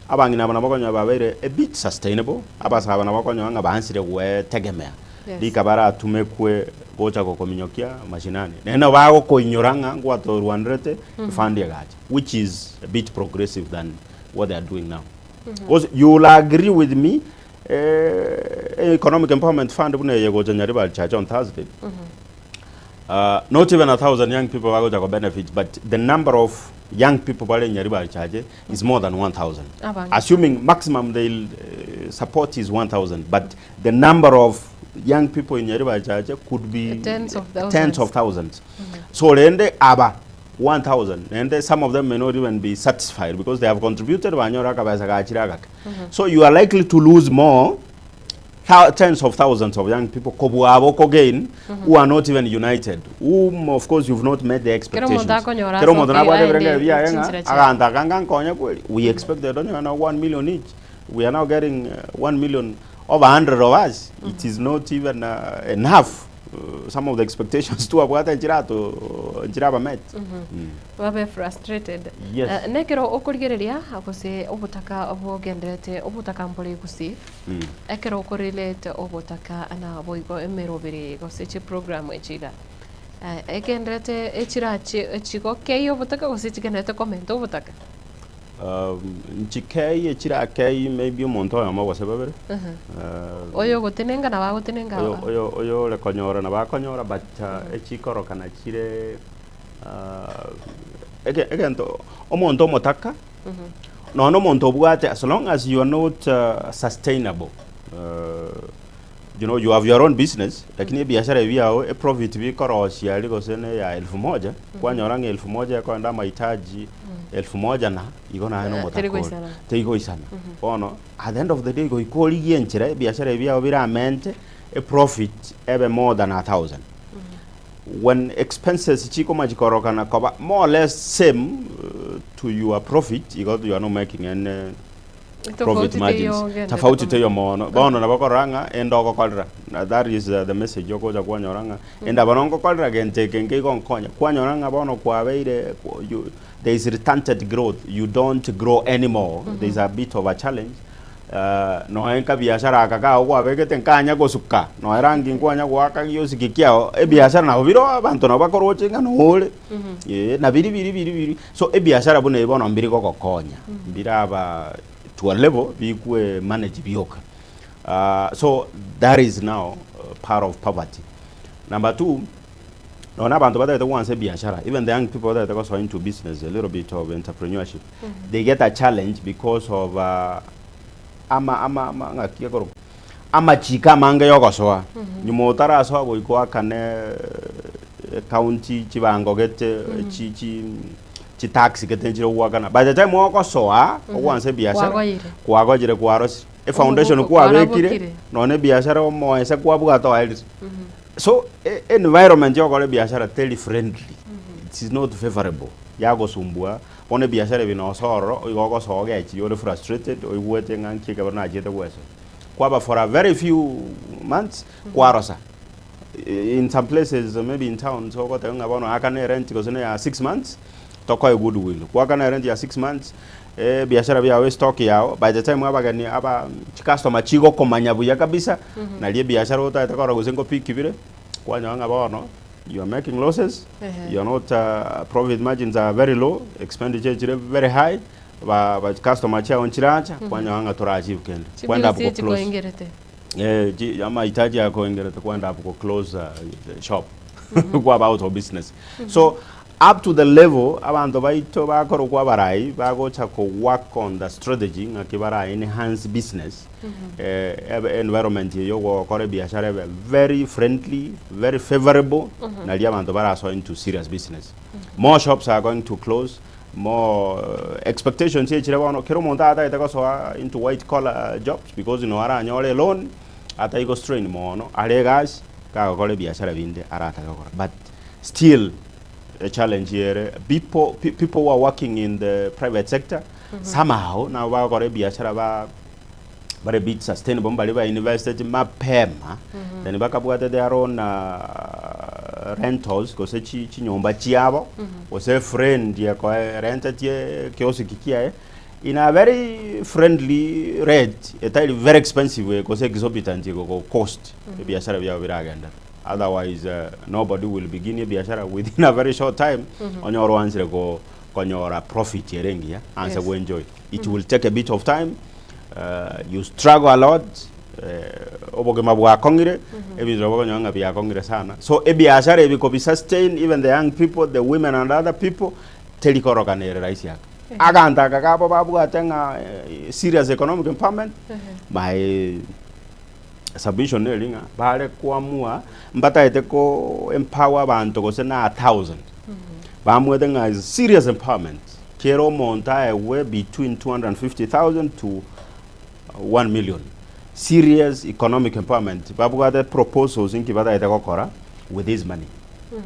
Abang'ina aba nabo okonyora babeire a bit sustainable, abasae aba nabo okonyora ng'a baansire gwetegemea. Rika baratumekwe gocha gokominyokia mashinani naende nabo bagokoinyora ng'a ngwatorwanerete efund egacha, which is a bit progressive than what they are doing now. Because you will agree with me, economic empowerment fund buna eye gocha Nyaribari Church on Thursday, not even 1,000 young people bagocha ko benefit, but the number of young people bare Nyaribari Church is more than 1,000. Abange. Assuming maximum they'll support is 1,000, but the number of young people in Nyaribari Church could be Tens of tens thousands. Of thousands. So rende aba 1,000 and some of them may not even be satisfied because they have contributed banyora kabesa gachira gake. So you are likely to lose more tens of thousands of young people kobwabo kogain who are not even united, whom of course you've not met their Kero omonto expectations. akonyora Kero omonto asoke nabwate aende ebirenge biaye ng'a chinchera chiaye. aganta akanga nkonya kweri. We expected onye now 1 million each. We are now getting 1 million over 100 of us. It is not even enough. Some of the expectations twabwate nchirato nchiraba met. Babe frustrated. Yes. Nekero okorigereria gose obotaka bogenderete obotaka mbore gose ekero okorelete obotaka na boigo emerobere gose chiprogram echiga egenderete echirachi echigokei obotaka gose chigenderete komenta obotaka. Nchikei echirakei maybe omonto oyomo gose babere. Oyo ogotenenga na bagotenenga. Oyo oyo oyo ore konyora na bakonyora, but echikorokana chire ege egento omonto omotaka nonya omonto obwate, as long as you are not sustainable, you know you have your own business, lakini ebiashara ebi biago eprofit bikorosia aria gose na eya elfu moja, kwanyora ng'a elfu moja ekoenda amahitaji elfu moja na igo naye na Teri omotaka ore goisana. terigoisana. Bono at the end of the day goika origie enchera ebiashara ebi biago biramente eprofit ebe more than 1,000. When expenses chikoma chikorokana koba more or less same to your profit, igo you are not making any profit Tofauti margins. teiyo Tofauti teiyo mono. Bono nabo okorora ng'a ende ogokorera na that is the message ogocha kwanyora ng'a ende aba nongokorera gento eke nkeigo nkonya kwanyora ng'a bono kwabeire you, there is stunted growth, you don't grow anymore. There is a bit of a challenge. Noe nka biashara aka kago kwabegete nkanya gosuka noe rangi nkwanya goaka giosiki kiao ebiashara nabo biro abanto nabo bakoroche ng'a nore na biri biri biri biri. So ebiashara buna ebi bono mbiri gogokonya mbiraba to a level bikwe manage bioka. So that is now part of poverty. Number two, nona abantu batagete kwanza ebiashara, even the young people batagete gosoa into business, a little bit of entrepreneurship, they get a challenge because of ama ama ama ng'aki ekoro Amachiko amange y'ogosoa, nyuma otarasoa goika oakane ecounty chibango gete chi chi chitax gete nchire goakana. By the time ogosoa ogwansa ebiashara Kwagoyire. kwagochire kwarosire. Efoundation Omogoko kwabekire kwarabokire. nonye ebiashara omoese kwabwate oerire. So e- environment yokora ebiashara teri friendly, it is not favourable yagosumbua bono ebiashara ebi nosoa ororo igo ogosoa ogechire ore frustrated oigwete ng'a nki ekero nachiete gwesoa. Kwaba for a very few months kwarosa. In some places maybe in towns ogoteba ng'a bono akana erent gose ne ya 6 months tokoe goodwill. Gwakana erent ya 6 months ebiashara biago estock yago by the time abageni aba chicustomer chigokomanya buya kabisa nari ebiashara otagete korora gose ngopick bire kwanyora ng'a bono you are making losses, you are not profit margins are very low, expenditure echire very high, ba ba customer chiago nchiracha kwanyora ng'a tora achieve kende. Kwenda Chibills up go close. chikoingerete. Eh, amahitaji akoingerete kwenda up go close the shop kwaba out of business. So up to the level abanto baito bakorokwa abarai bagocha ko work on the strategy ng'aki bara enhance business ebe environment eye yogokora ebiashara ebe very friendly, very favorable nari abanto barasoe into serious business. More shops are going to close, more expectations echire bono kera omonto atagete gosoa into white collar jobs because no aranyore loan atari strain mono are egasi kagokora ebiashara binde aratake gokora but still a challenge here people who are working in the private sector somehow nabo bagokora ebiashara ba bare bit sustainable mbari ba invested mapema then bakabwate their own rentals gose chinyomba chiabo gose friend ekoe rentetie kiosiki kiaye in a very friendly rate etari very expensive gose exorbitant go cost ebiashara biabo biragendera. Otherwise nobody will begin ebiashara within a very short time onyore oansire go konyora profit ere engiya anse gwenjoy. It will take a bit of time, you struggle a lot, obogima bwakong'ire ebinto nabo okonyora ng'a biakong'ire sana. So ebiashara ebi kobi sustain even the young people, the women and other people teri korokana ere rahisi ake. Aganto aka kabo babwate ng'a serious economic empowerment, my submission neri ng'a bare koamua mbataete ko empower abanto gose na 1000 bamwete ng'a is serious empowerment kera omonto aegwe between 250,000 to 1 million serious economic empowerment babwate proposals nki bataete gokora with this money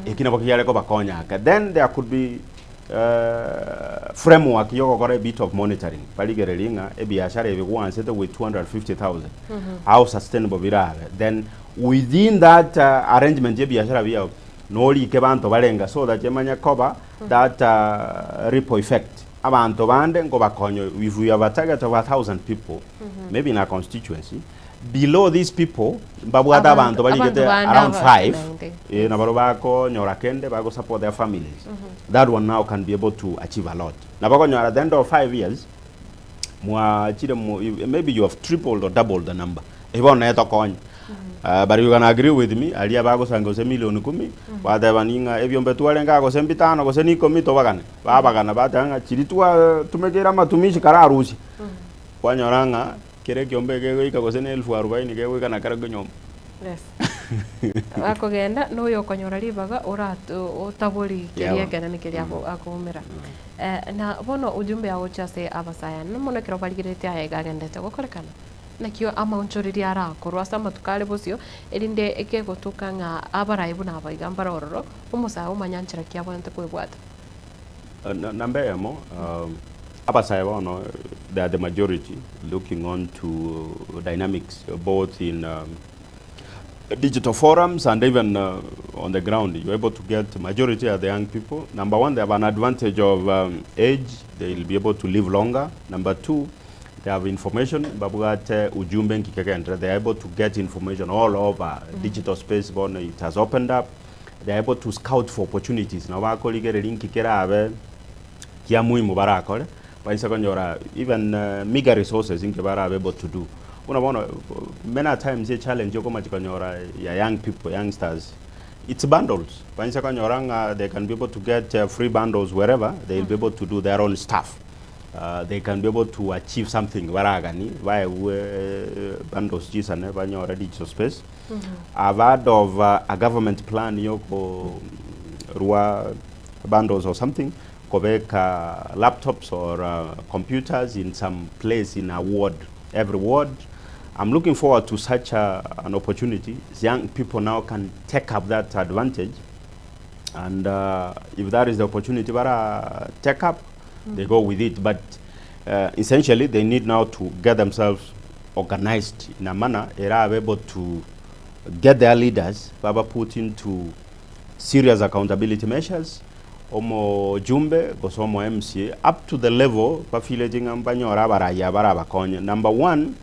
eki nabo kiare kobakonya ake. Then there could be framework yogokora a bit of monitoring barigererie ng'a ebiashara ebi gwansete with 250,000 how sustainable birabe. Then within that arrangement ya ebiashara biao norike banto barenga so that emanye koba that ripple effect abanto bande ngobakonya. If we have a target of 1000 people maybe in a constituency, below these people mbabwate abanto barigete Abanto bande around 5 naende. Nabaro bakonyora kende bago support their families. That one now can be able to achieve a lot. Nabo konyora at the end of 5 years mwachire maybe you have tripled or doubled the number ibo netokonya. But you can agree with me aria bagosanga gose milioni kumi bateba ning'a ebiombe twarenga gose mbitano gose ni ikomi tobagane babagana bateba ng'a chiri twa tumekere amatumishi kararusia kwanyora ng'a kere ekiombe kegoika gose na 40,000 kegoika na kere nyomba. Yes. Akogenda noyo okonyora ribaga otabori keria ekenene keria akoumera. Na bono ujumbe yagocha ase abasayani mono ekero barigerete aya iga agendete gokorekana nakio amaonchoreria arakorwa ase amatuko are bosio erinde ekegotuka ng'a abarai buna aba iga mbare ororo omosae omanya nchera ki abwenerete kwebwata. Namba eyemo, abasae bono they are the majority looking on to dynamics both in digital forums and even on the ground. You're able to get majority are the young people. Number one, they have an advantage of age. They'll be able to live longer. Number two, they have information. Babwate ujumbe nkikekendre. They are able to get information all over digital space. Bono it has opened up. They are able to scout for opportunities. Now bakorigereria nkikerabe kia muhimu barakore baisa konyora even meager resources nke barabe able to do. Una bono many a times a challenge yokomachi konyora ya young people, youngsters, it's bundles. Baisa konyora ng'a they can be able to get free bundles wherever, they'll be able to do their own stuff. They can be able to achieve something baragani baegwe bundles chisane banyore digital space. I've heard of a government plan yoko rwa bundles or something kobeka laptops or computers in some place in a ward, every ward. I'm looking forward to such an opportunity. Young people now can take up that advantage and if that is the opportunity bara take up, they go with it. But essentially they need now to get themselves organized in a manner era able to get their leaders baba put into serious accountability measures, omo jumbe gose omo MCA up to the level bafileti ng'a mbanyore abaraya barabakonye. Number one,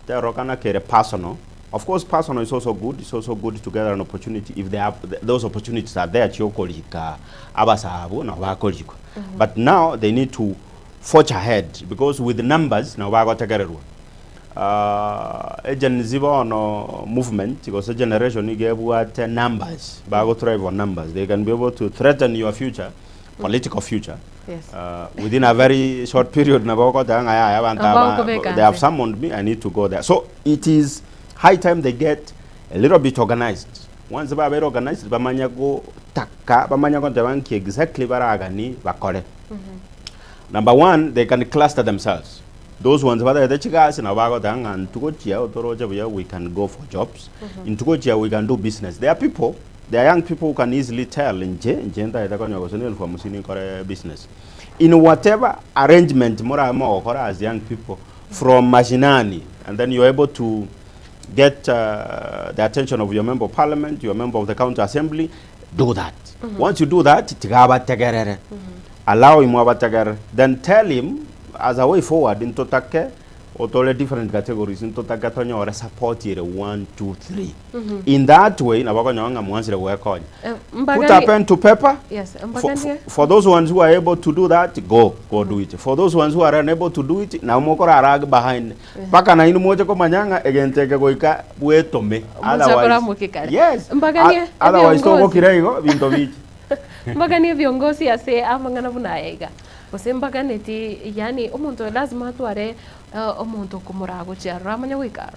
terokana kere personal. Of course, personal is also good. It's also good to get an opportunity if they have those opportunities are there chiokolika abasabu na bakolikwa. But now they need to forge ahead because with the numbers now bagotegererwa. Gen Z bono movement because generation igebwate numbers, bago thrive on numbers. They can be able to threaten your future, political future. Within a very short period na boko ng'a yaya abantu Ambao they have kubeka. summoned me, I need to go there. So it is high time they get a little bit organized. Once ba very organized, bamanya go taka, bamanya go tabanki exactly baragani bakore. Number one, they can cluster themselves. Those ones bada chigasi na bago tanga ntugochia otoroche buya, we can go for jobs. Ntugochia we can do business. There are people, there are young people who can easily tell nje nje nda ita konyo gose elfu hamsini kore business. In whatever arrangement mora mo okora as young people from mashinani, and then you're able to get the attention of your member of parliament, your member of the county assembly, do that. Once you do that, tigabategerere. Allow him abategerere. Then tell him as a way forward intotake otole different categories intotake tonyore support ire 1 2 3. In that way nabakonyonga mwanzire wekonya. Put a Mbagani pen to paper. Yes, For, mbagani for those ones who are able to do that, go do it. For those ones who are unable to do it, na mokora rag behind. Paka na inu moja ko manyanga egenteke goika bwetome. Muchakora mukikare. Yes. Mbaganie Otherwise viongozi. to kiraigo binto bichi. Mbaganie viongozi ase amang'ana buna aiga gose mbaganeti, yani omonto lazima atware omonto okomoragochia arora amanya goikara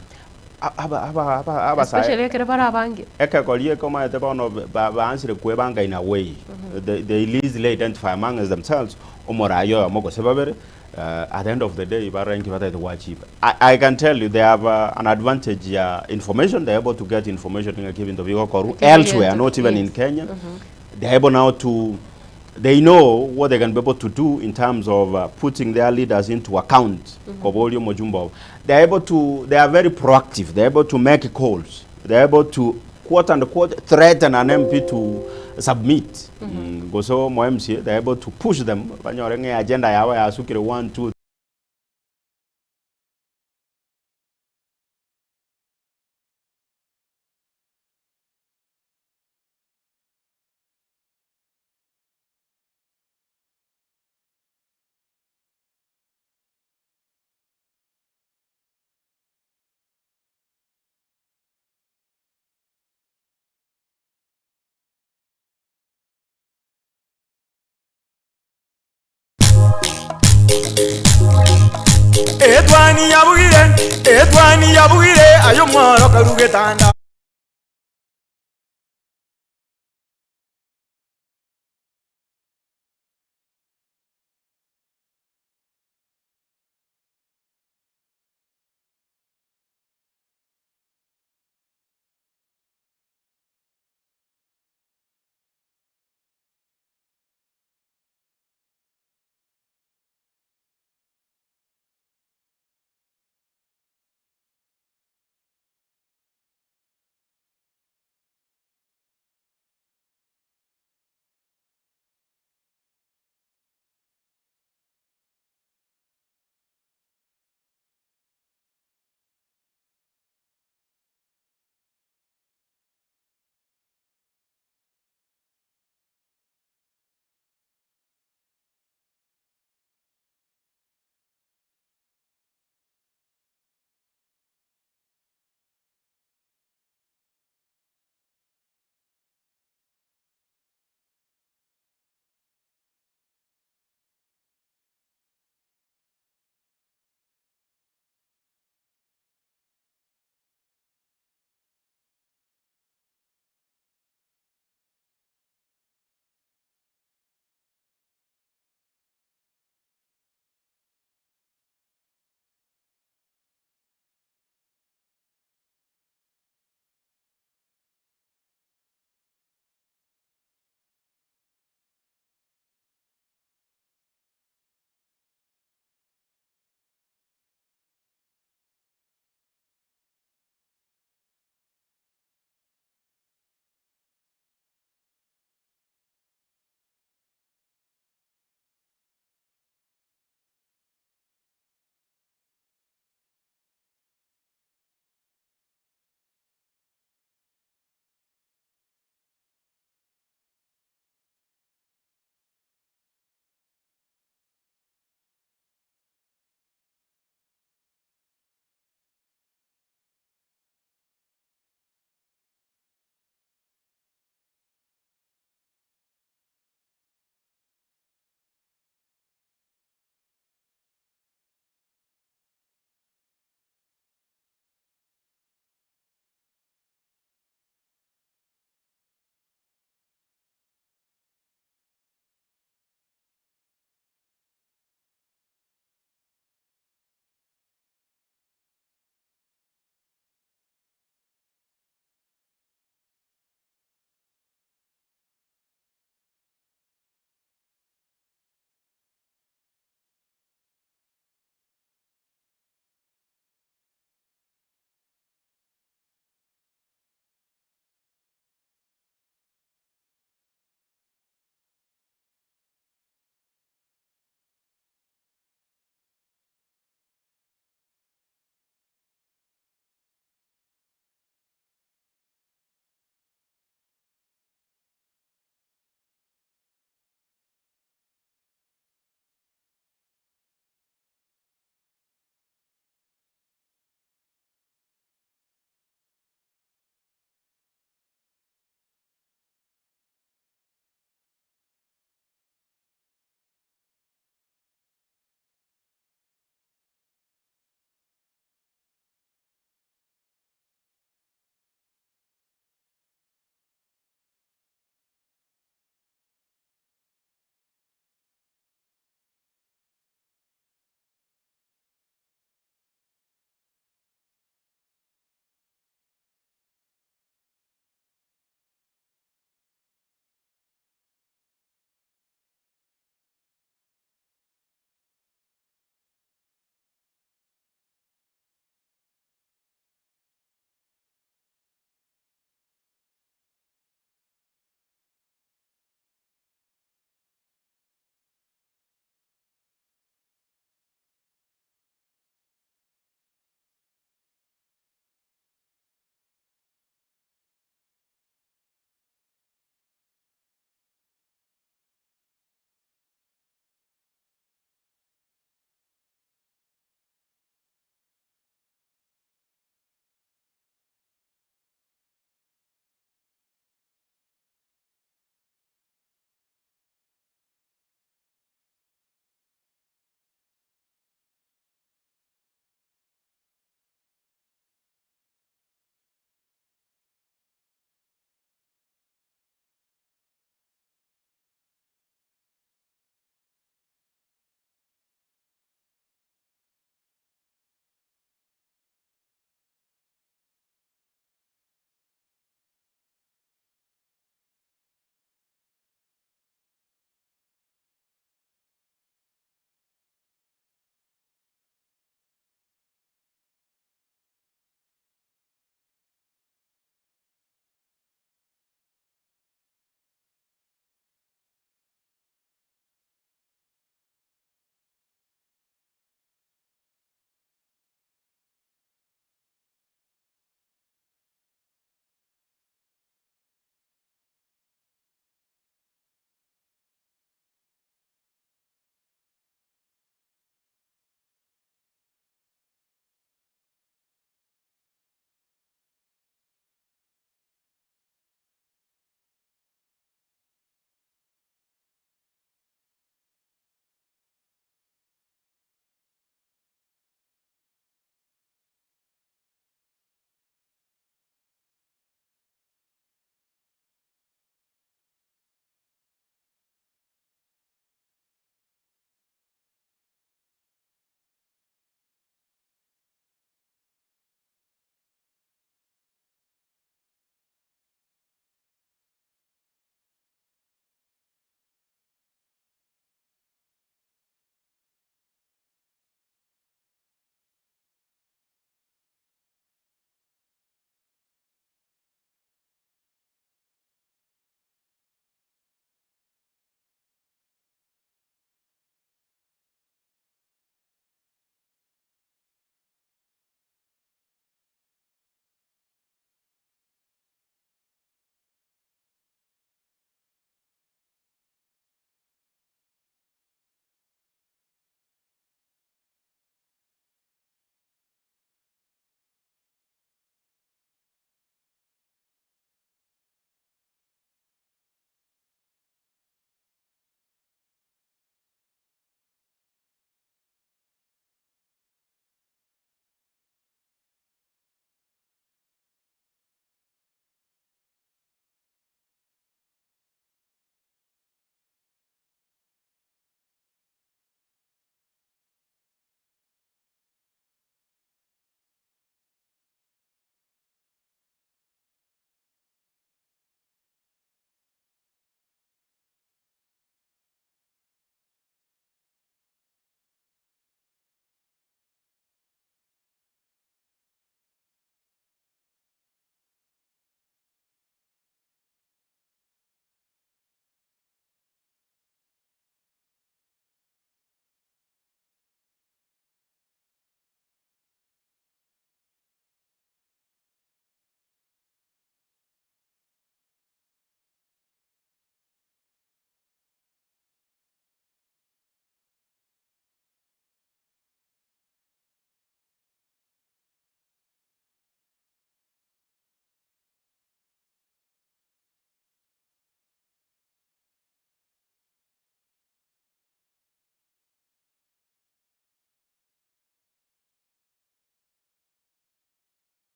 Aba aba aba aba especially ekere bara abange. Ekekorie komaete bono baansire kwebanga in a way. They easily identify among themselves omorayo omo gose babere. At the end of the day barangi bataete wachipa. I can tell you they have an advantage ya information. They're able to get information ng'a binto bigokoru elsewhere, not even in Kenya. They're able now to, they know what they can be able to do in terms of putting their leaders into account. Kobolio Mojumbo. They're able to, they are very proactive. They're able to make calls. They're able to, quote unquote, threaten an MP to submit. Goso mo MCA, they're able to push them. Banyore nge agenda yawe yasukire 1, 2, Etwani yabugire, etwani yabugire, ayo mworo karugetanda.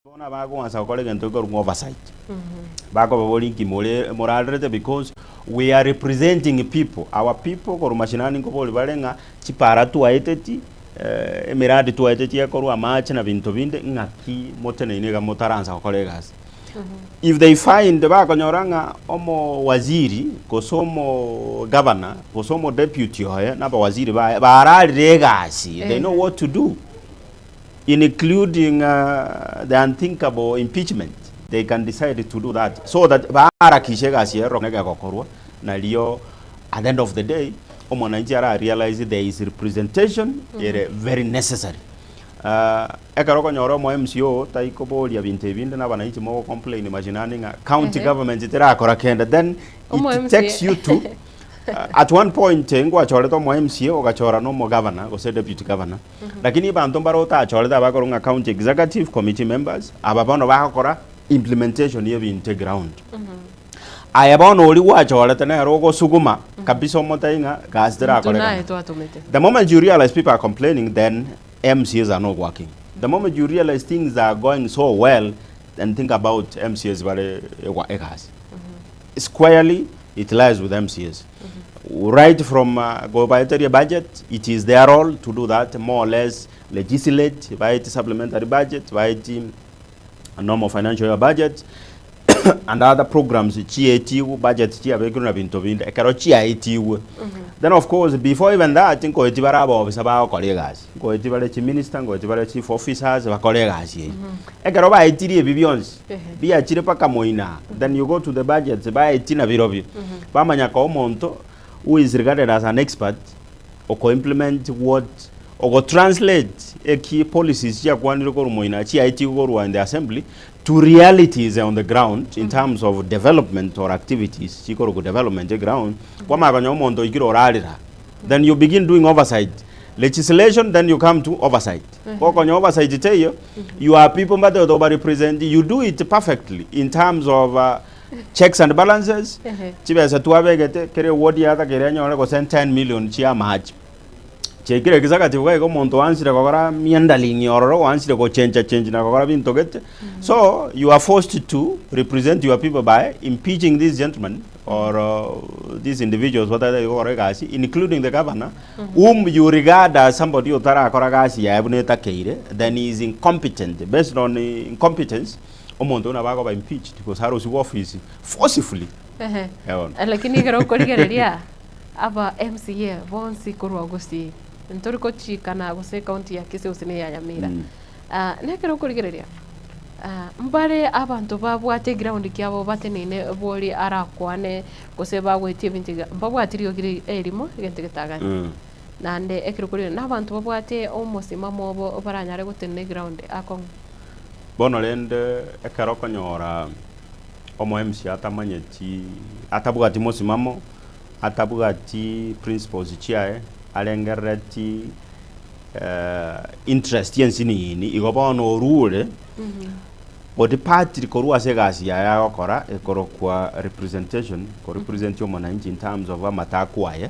Bono abagoansa gokora egento gekorwa oversight. Bakobaboria inki more morarerete because we are representing people, our people korwa mashinani nkobori bare ng'a chipara twaeteti, emiradi twaeteti ekorwa amache na binto binde ng'aki moteneine iga motaransa gokora egasi. If they find bakonyora ng'a omowaziri gose omogavana gose omodeputy oye na abawaziri baye bararire egasi, they know what to do. Including the unthinkable impeachment, they can decide to do that so that baharakishe egasi ero egegokorwa nario at the end of the day omwananchi ara realize there is representation ere very necessary. Ekero okonyora omo MCA oo taikoboria binto ebinde na abananchi mogo complain mashinani ng'a county government terakora kende then Omo it MCA. takes you to at one point ngwachorete omo MCA ogachora na omogavana gose deputy governor. Lakini abanto mbare otachorete abakorwa ng'a county executive committee members, aba bono bagokora implementation y'ebinto eground. Aye bono oria gwachorete nere ogosuguma kabisa omotebi ng'a gasi Intwe terakorekana. naye twatomete. The moment you realize people are complaining, then MCAs are not working. The moment you realize things are going so well, then think about MCAs bare egwa egasi. Squarely it lies with MCAs. Right from gobaeteria budget, it is their role to do that, more or less legislate, baeti supplementary budget, baeti normal financial year budget, and other programs chiaetigwe, budget chiabekirwe na binto binde, ekero chiaetigwe. Then of course before even that, nkoeti bare abaofisa bagokora egasi, nkoeti bare chiminister, nkoeti bare chief officers bakore egasi eyio. Ekero baetirie ebi bionsi, biachire mpaka moina, then you go to the budgets, baetie nabirobio, bamanya koa omonto who is regarded as an expert, oko implement what, ogo translate eki policies chiakwanire korwa moina, chiaetigwe korwa in the assembly, to realities on the ground in terms of development or activities chikorokwa development eground, kwamanya konya omonto oikire orarera, then you begin doing oversight. Legislation then you come to oversight. Gokonya oversight teiyo, your people mbatete oba represent, you do it perfectly in terms of checks and balances, chibesa twabegete, kera eward yatakeire enyore gose 10 million chia amache. Chiaikire executive iga iga omonto oansire gokora meandering ororo, oansire gochencha change na gokora binto gete. So you are forced to represent your people by impeaching these gentlemen or these individuals batagete gokora egasi including the governor whom you regard as somebody otarakora gasi yaye buna etakeire then he is incompetent based on incompetence omonto oyio nabo akoba impeached gose arusigwe office forcefully. Ehe. Bono. Lakini ekero okorigereria aba MCA bonsi korwa Gusii ntori gochikana gose ekaunti ya Kisii gose na eya Nyamira. Nekero okorigereria mbare abanto babwate eground kiabo bateneine bori arakwane gose bagoetia ebinto iga, mbabwati riogi ri erimo egento getagani. Naende ekero okorigereria na abanto babwate omosimamo obo baranyare gotenena eground akong'u. Bono rende ekero okonyora omo MC atamanyeti atabwati mosimamo, atabwati principles chiaye, arengerereti interest y'ensinini, igo bono orure, odepatiri korwa ase egasi yaye agokora ekorokwa representation, korepresent omonanchi in terms of amatakwa aye,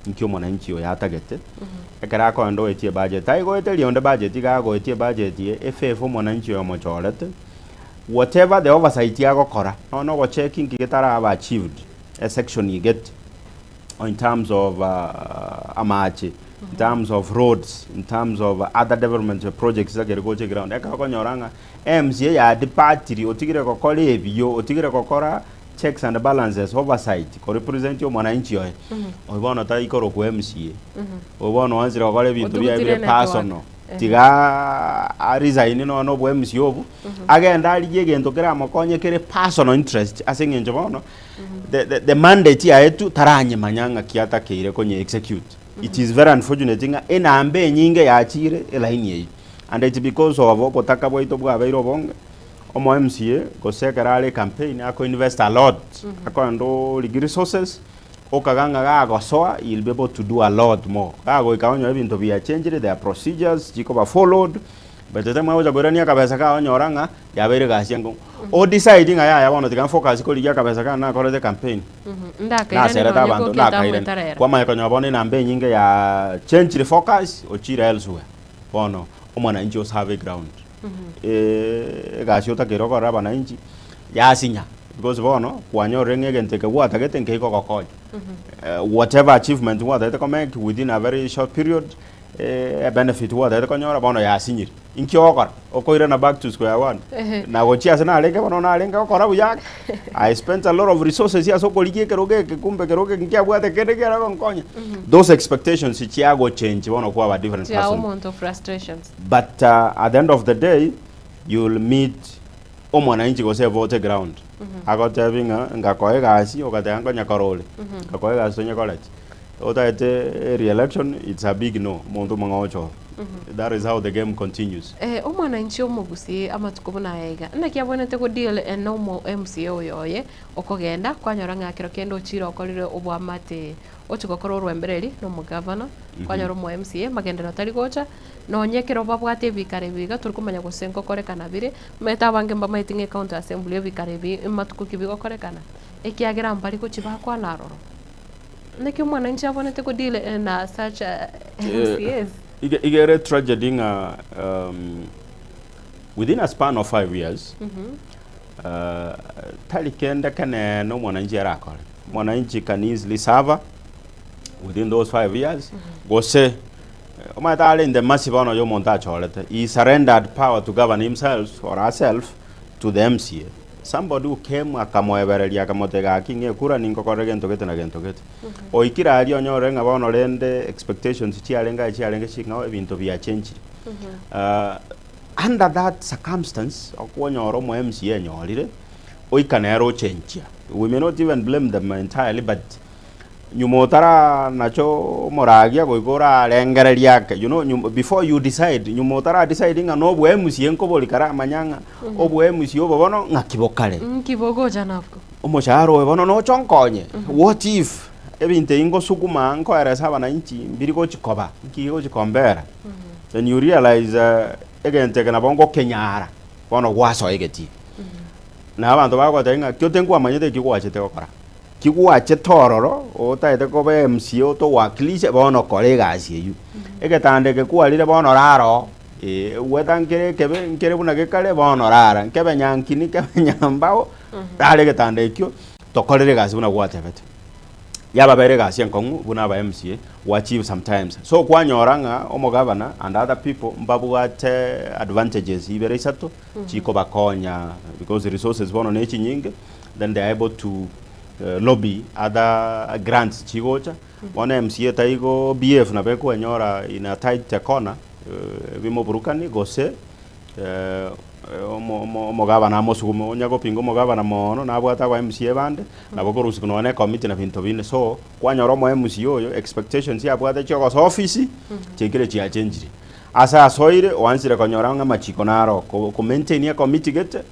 inki omonanchi oyo atagete, ekero akoenda oetie ebudget, taigoeteria onde budget, iga agoetia ebudget eye efavor omonanchi oyo omochorete, whatever the oversight agokora, nonya na ogocheck inki getaraba achieved, esection igete. in terms of amache, in terms of roads, in terms of other development projects ekere gocha eground, ekero okonyora ng'a MCA yadepartire otigire gokora ebiyo, otigire gokora checks and balances, oversight, korepresent omwananchi oye, oyo bono taikorokwa MCA, oyo bono oanchire gokora ebinto biaye Otugutire bire network. personal. Tiga aresign nonya obwa MCA obwo, agende arigie egento keramokonye kere personal interest ase eng'encho bono, the, the, the mandate yaye tu taranyemanya ng'aki atakeire konye execute. It is very unfortunate ng'a enamba enyinge yachire elaini eyio. And it's because of obotaka bwaito bwabeire obonge, omo MCA gose ekero are campaign ako invest a lot, akoenda origia resources, okaga ng'a gagosoa he will be able to do a lot more. Gagoika onyore ebinto biachenchire, there are procedures chikoba followed, By the time agocha koirania akabesa kaye onyora ng'a yabeire egasi enkong'u. O decide ng'a yaya bono tiga nfocus korigia akabesa kane nakorete campaign. Ndakairane Naserete nonye abanto gokia ndakairane. tamoetarera. Kwamanya konyora bono enamba enyinge ya changed focus ochire elsewhere. Bono omwananchi osabe ground. Egasi otakeire okorera abananchi yasinya because bono kwanyorire ng'a egento eke gwatagete nkeikogokonya. Whatever achievement gwatagete ko make within a very short period, ebenefit gwatagete konyora bono yasinyire. Inki ogokora? Okoirana back to square one. Na gochia ase narenge bono narenge gokora buya ake. I spent a lot of resources ase okorigia ekerogo eke kumbe ekerogo eke nkiabwate kende kiare gonkonya. Those expectations chiagochange bono kwaba different Chia person. omonto frustrations. But at the end of the day you will meet omwananchi gose evote ground agotebi ng'a ngakoa egasi ogateba nkonyekora ore, ngakoa egasi tonyekoreti. Otagete re-election it's a big no, omonto omong'ao ochoru. That is how the game continues. Omwananchi omogusii amatuko buna aya iga, naki abwenerete go deal na omo MCA oyo oye okogenda kwanyora ng'a kero kende ochire okorire oboamate ochia gokora orwembereri na omogavana, kwanyora omo MCA magenderero tari gocha, nonye ekero babwate ebikaro ebi iga tori komanya gose nkokorekana bire, omanyete abange mbamaeti ng'a ecounty assembly ebikaro ebi matuko ki bigokorekana, ekiagera mbari gochia bakwana aroro. Naki omwananchi abwenerete go deal na such MCAs? Iga ere tragedy ng'a within a span of 5 years tari kende kenene omwananchi arakore. Mwananchi can easily suffer within those 5 years gose omanyete are in the mercy bono ya omonto achorete. He surrendered power to govern himself or herself to the MCA. Somebody who came akamoebereria akamotebia gaki ng'a ekura ningokorere gento gete na gento gete. Oikire aria onyore ng'a bono rende expectations chiarenge aye chiarenge ching'ao ebinto biachenchire. Under that circumstance okonyora omo MCA enyorire oika nere ochenchia. We may not even blame them entirely but nyuma otara nacho omoragia goika orarengereria ake you know nyuma before you decide nyuma otara decide ng'a na obwa MCA nkobori karamanya ng'a obwa MCA obo bono ng'aki bokare. Nki bogocha nabwo? Omoshahara oyo bono noche onkonye? What if ebinto ebi ngosuguma nkoeresa abananchi mbiri gochi koba, nki gegochi kombera? Then you realize egento eke nabo ngokenyara bono gwasoa egetii. Na abanto bagotebia ng'a ki otenkwamanyete eki gwachete gokora. Ki gwachete ororo otagete koba MCA otowakilishe bono kora egasi eywo. Egetanda eke kwarire bono rara oo, eh, gweta nkere ekebe nkere buna gekare bono rara, nkebe nyankini kebe nyambao, rara egetanda ekio tokorere egasi buna gwatebete. Yababera egasi enkong'u buna aba MCA go achieve sometimes. So kwanyora ng'a omogavana and other people mbabwate advantages ibere isato chikobakonya because resources bono ne chinyinge then they are able to lobby other grants chigocha. Bono MCA taigo behave nabo ekwenyora in a tight corner bimoburukani gose omogabana amosugume onya gopinga omogabana mono nabwate aba MCA bande nabo okorusiwa nonya na ecommittee na binto binde. So kwanyora omo MCA oyo expectations abwate chia ogosoa ofisi chiaikire chiachenchire. Ase asoire oansire konyora ng'a amachiko naro ko maintain ecommittee gete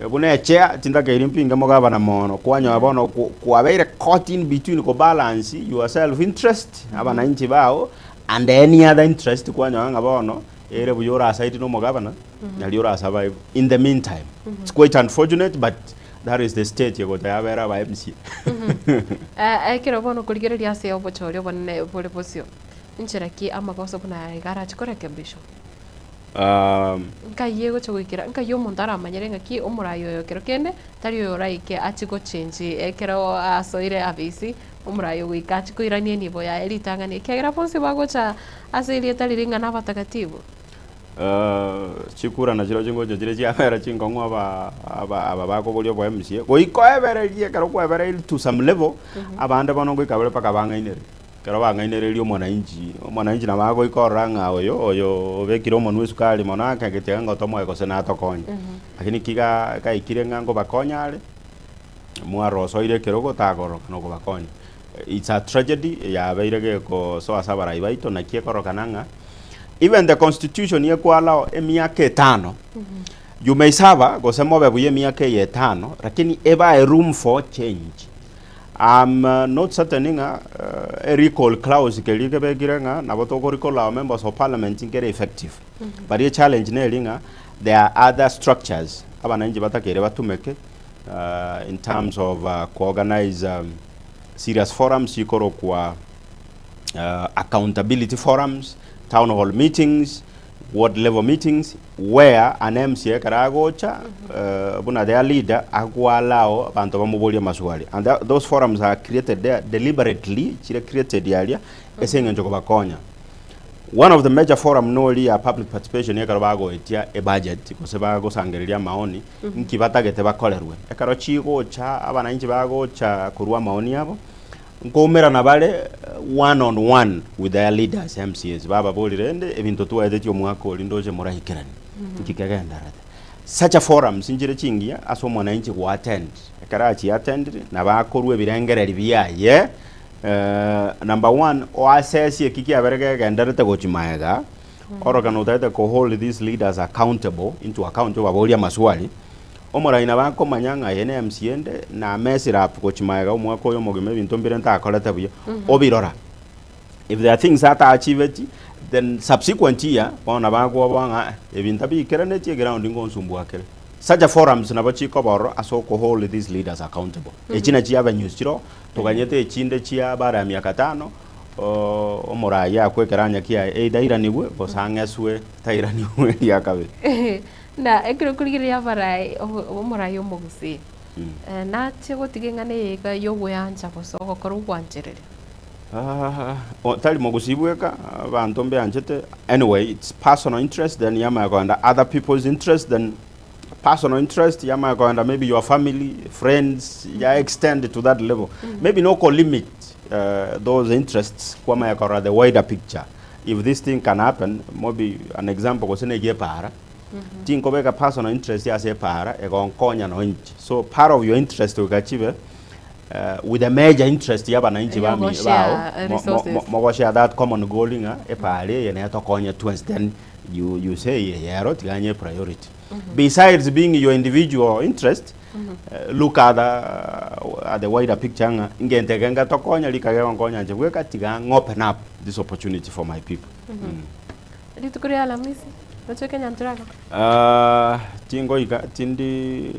buna echair tintakeiri mpinge mogabana mono kwanyora bono kwabeire caught in between ko balance your self interest abananchi bao and any other interest kwanyora ng'a bono ere buya ora side na omogabana nario ora survive in the meantime. It's quite unfortunate but that is the state egocha yabera aba MCA. Ekero bono okorigereria ase obochori obonene bore bosio, Inchera ki amagoso buna aya iga arache korekebishwa? Nkai egocha goikera, nkai omonto aramanyere ng'aki omorai oyo kero kende tari oyo oraike achie gochengi ekero asoire abisi, omorai ogoika achie koirania enibo yaye ritang'ani ekiagera bonsi bagocha ase erieta riria ng'a nabatakatifu. Chikura nachirobio chingocha chire chiabera chinkong'u aba aba aba bakoboria obo MCA, goika oebererie ekero kwaebereirie to some level, abande bono ngoika bare mpaka bang'ainereria. Ekero bang'ainereirie omwananchi, omwananchi nabo agoika orora ng'a oyo oyo obekire omonwe esukari mono akagetiga ng'a otomoe gose natokonye. Lakini ki ga gaikire ng'a ngobakonya are, mwarosoire ekerogo tagororoka na okobakonya. It's a tragedy yabeire gekosoa ase abarai baito naki ekorokana ng'a even the constitution ekoallow emiaka etano, you may serve gose mobe buya emiaka eye etano, lakini ebae room for change. I'm not certain ng'a e recall clause keria kebekire ng'a nabo toko recall our members of parliament nkere effective. But e challenge neri ng'a there are other structures abananchi batakeire batumeke in terms of ko organize serious forums chikorokwa accountability forums, town hall meetings. Ward level meetings where an MCA ekero agocha buna their leader agoallow abanto bamoborie amaswali and those forums are created there deliberately chire created aria ase eng'encho kobakonya. One of the major forum nori ya public participation ekero bagoetia ebudget gose bagosangereria amaoni nki batagete bakorerwe. Ekero chigocha abananchi bagocha korwa amaoni abo, Nkoumerana bare one on one with their leaders, MCAs, bababorie rende ebinto twaetetie omwaka oria ndoche moraikeranie, nki kegendererete. Such a forums nchire chingiya ase omwananchi go attend, ekero achia attendire nabo akorwa ebirengereri biaye number one oassess eki kiabere kegendererete gochia maega, oroke notagete ko hold these leaders accountable into account obaborie amaswali, Omorai nabo akomanya ng'a eye ne MC ende, na mess it up gochia magega omwaka oyo omogima ebinto mbire ntakorete buya, obirora. If there are things ataachiveti, then subsequent year, bono nabo akoboa ng'a eh, ebi ntabiikeranetie eground ngonsumbua kere. Such a forums nabo chikoba ororo ase okohold these leaders accountable. Echi nachio avenues chiroo, toganyete echinde chia baada ya miaka tano, omorai akwe ekeranya kiaye either airanigwe gose ang'eswe tairanigwe eria kabere. Na ekero okorigereria abarai omorai omogusii, nachie gotiga eng'ana eye iga y'ogweancha gose ogokora ogwanchereria. Tari mogusii bweka, abanto mbeanchete, anyway it's personal interest then yamanya kogenda other people's interest then personal interest yamanya kogenda maybe your family, friends, ya extend to that level. Maybe noko limit those interests kwamanya korora the wider picture. If this thing can happen, maybe an example gose na egepaara, tinkobeka personal interest ase epaara egonkonya nonya inche. So part of your interest goika chibe with a major interest ya abananchi bami Yogoshare bao mo- mo- resources. mo- mogoshare that common goal ng'a epaara eye netokonye twensi then you, you say eye ero tiga nye priority. Besides being your individual interest, look at the, at the wider picture ng'a ngento eke ngatokonya rika gegonkonya inche bweka tiga ng'open up this opportunity for my people. Mm. Rituko ria Alamisi, roche Kenya nturaka. Ah, tingoika tindi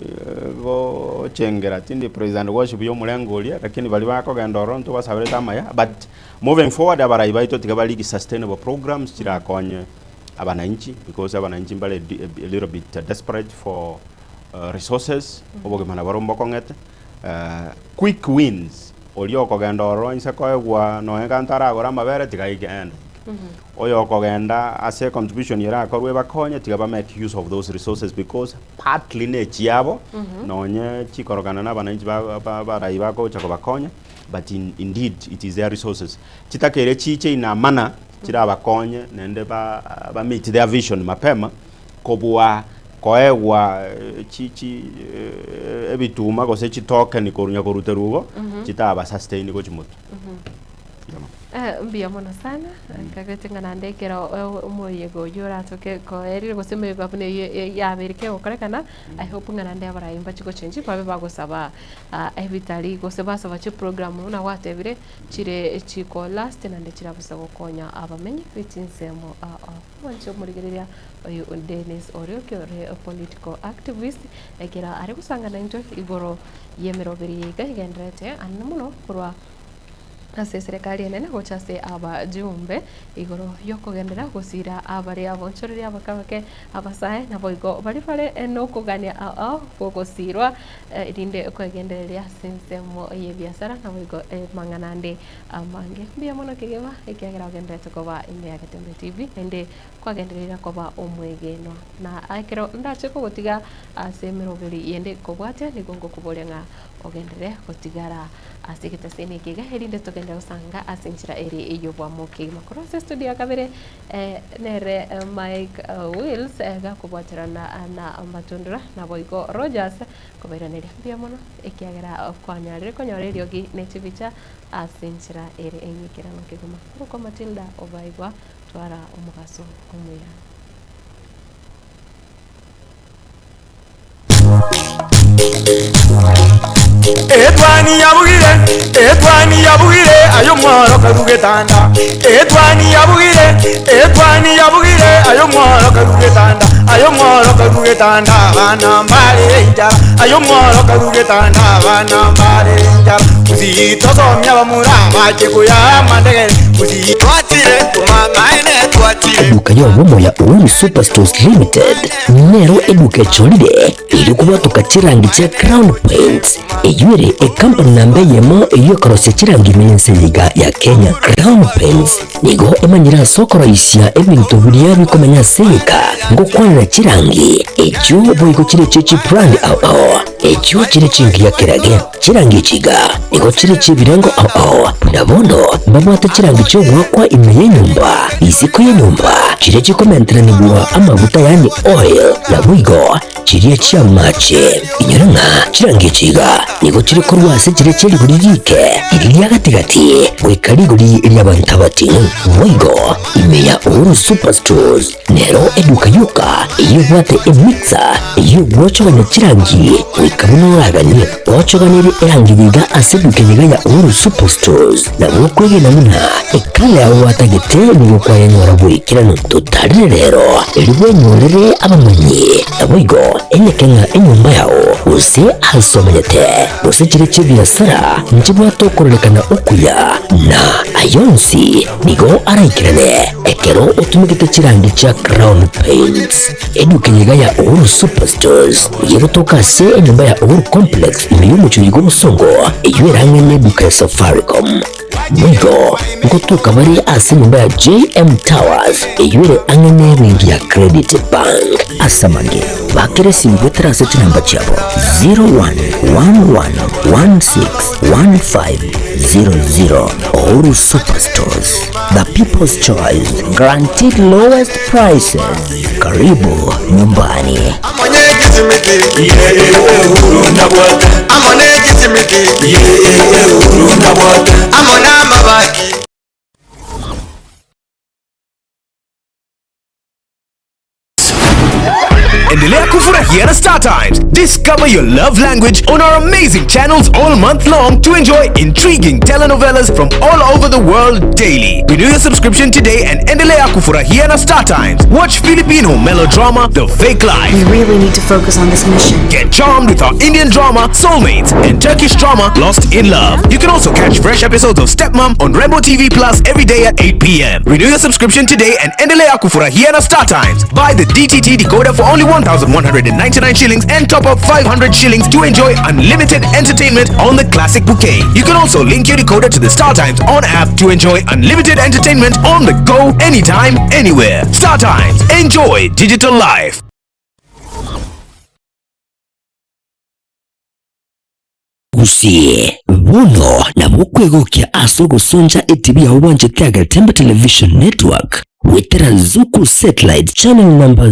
gochengera tindi praise and worship ya omorengo oria lakini baria bakogenda ororo ntobasaberete amaya but moving forward abarai baito tiga barigi sustainable programs chirakonye abananchi because abananchi mbare a little bit desperate for resources, obogima nabarobwo mbokong'ete, quick wins, oria okogenda ororo inse koegwa nonya egento aragore amabere tiga aike ende. Oyo okogenda ase econtribution erakorwe ebakonye tiga ba make use of those resources because partly ne echiabo, nonye chikorokana na abananchi ba ba abarai bagocha kobakonya, but in indeed it is their resources. Chitakeire chiche in a manner chirabakonye naende ba ba meet their vision mapema, kobua koegwa chi chi ebituma gose chitokeni korunya koruterwa igo, chitaba sustain gochia motwe. Mbuya mono sana, nkagete ng'a naende ekero omoyega oyio oratoke koerire gose emeyega buna eyio yabeire kegokorekana, I hope ng'a naende abarai mbachi gochenji babe bagosaba ebitari gose basaba chiprogram buna gwatebire, chire chiko last naende chirabusa gokonya abamenyi be chinsemo ao ao. Mwanche omorigereria oyo Dennis Orioki ore political activist ekero are gosangana intwe igoro y'emeroberi eye iga egendererete anene mono korwa ase eserekari enene gocha ase abajumbe igoro y'okogenderera gosira abare abonchoreria abake abake abasae naboigo baria bare nokogania ao ao gogosirwa erinde kwegendereria ase ensemo y'ebiasara naboigo amang'ana ande Amange. Mbuya mono kegima, ekiagera ogendererete koba ime ya Getembe TV, naende kwagendereire koba omwegenwa. Na ekero ndache kogotiga ase emeroberi yende kobwatia, nigo ngokoboria ng'a ogenderere gotigara ase egetaseni eke iga, erinde togenderere gosanga ase enchera ere ey'obwamo kegima. Korwa ase estudio ya kabere nere Mike Wills gakobwaterana na Matundura, naboigo Rogers kobairaneria mbuya mono, ekiagera kwanyarire konyora eriogi ne chibicha Ase enchera ere eng'ikeranu kegima. Korokwa Matilda obaigwa twara omogaso omuya. Etwani yabugire, etwani yabugire, aye omworo karue getanda. Etwani yabugire, etwani yabugire, aye omworo karue getanda. Aye omworo karue getanda, abana mbare enchara. Aye omworo karue getanda, abana mbare enchara. Gusii tosomia abamura bache koya amandegere Gusii. Twachire komamaene twachire. Eduka y'obomo ya Uhuru Superstores Limited nero eduka echorire erio kobwatoka chirangi chia Crown Paints eyio ere ecompany namba eyemo eyio ekorosia chirangi ime y'ense eye iga ya Kenya. Crown Paints nigo emanyire ase okoroisia ebinto biria bikomenya ase egeka ngokwanera chirangi echio boigo chire echio chibrand ao ao echio chire chingiya kerage. Chirangi echi iga nigo chire chi'ebirengo ao ao, buna bono mbabwate chirangi chi'ogoakwa ime y'enyomba, isiko y'enyomba, chiria chikomenteranigwa amaguta yaani oil, naboigo chiria chi'amache. Inyora ng'a chirangi echi iga nigo chire korwa ase chiria chie rigori riike, riria ria gati-gati, goika rigori ri'abanto abating'u. Boigo ime ya Uhuru Superstores. Nero eduka yoka eyio ebwate emixer eyio egwochogania chirangi goika buna oraganie. Gwochoganirie erangi yiga ase eduka eyiga ya Uhuru Superstores nabo okwegena buna ekala yao gwatagete nigo kwayenyora boikeranu. Totarire rero erio bwenyorere abamanyi naboigo enyeke ng'a enyomba yao gose ase omanyete gose chire chi'ebiasara nchibwate okororekana okuya na ayonsi nigo araikerane. Ekero otumegete chirangi chia Crown Paints, eduka eyeiga ya Uhuru Superstores nigo egotoka ase enyomba ya Uhuru Complex ime y'omochie oyiga obosongo, eyio ere ang'e n'eduka ya Safaricom. Boigo ngotoka bare ase enyomba ya JM Towers eyio ere ang'e n'ebenki ya Credit Bank. Ase amange, bakera esimi goetera ase chinamba chiabo 0111161500. Uhuru Superstores. The People's Choice, guaranteed lowest prices. Karibu nyumbani. Endelea kufurahia na Star Times. Discover your love language on our amazing channels all month long to enjoy intriguing telenovelas from all over the world daily. Renew your subscription today and endelea kufurahia na Star Times. Watch Filipino melodrama The Fake Life. We really need to focus on this mission. Get charmed with our Indian drama Soulmates and Turkish drama Lost in Love. You can also catch fresh episodes of Stepmom on Rainbow TV Plus every day at 8 p.m. Renew your subscription today and endelea kufurahia na Star Times. Buy the DTT decoder for only 1,199 shillings and top up 500 shillings to enjoy unlimited entertainment on the classic bouquet. You can also link your decoder to the Star Times on app to enjoy unlimited entertainment on the go anytime, anywhere. Star Times. Enjoy digital life. Gusii, bono nabo okwegokia ase ogosoncha etibi yao bwanchete Agetembe Television Network goetera Zuku Satellite Channel number.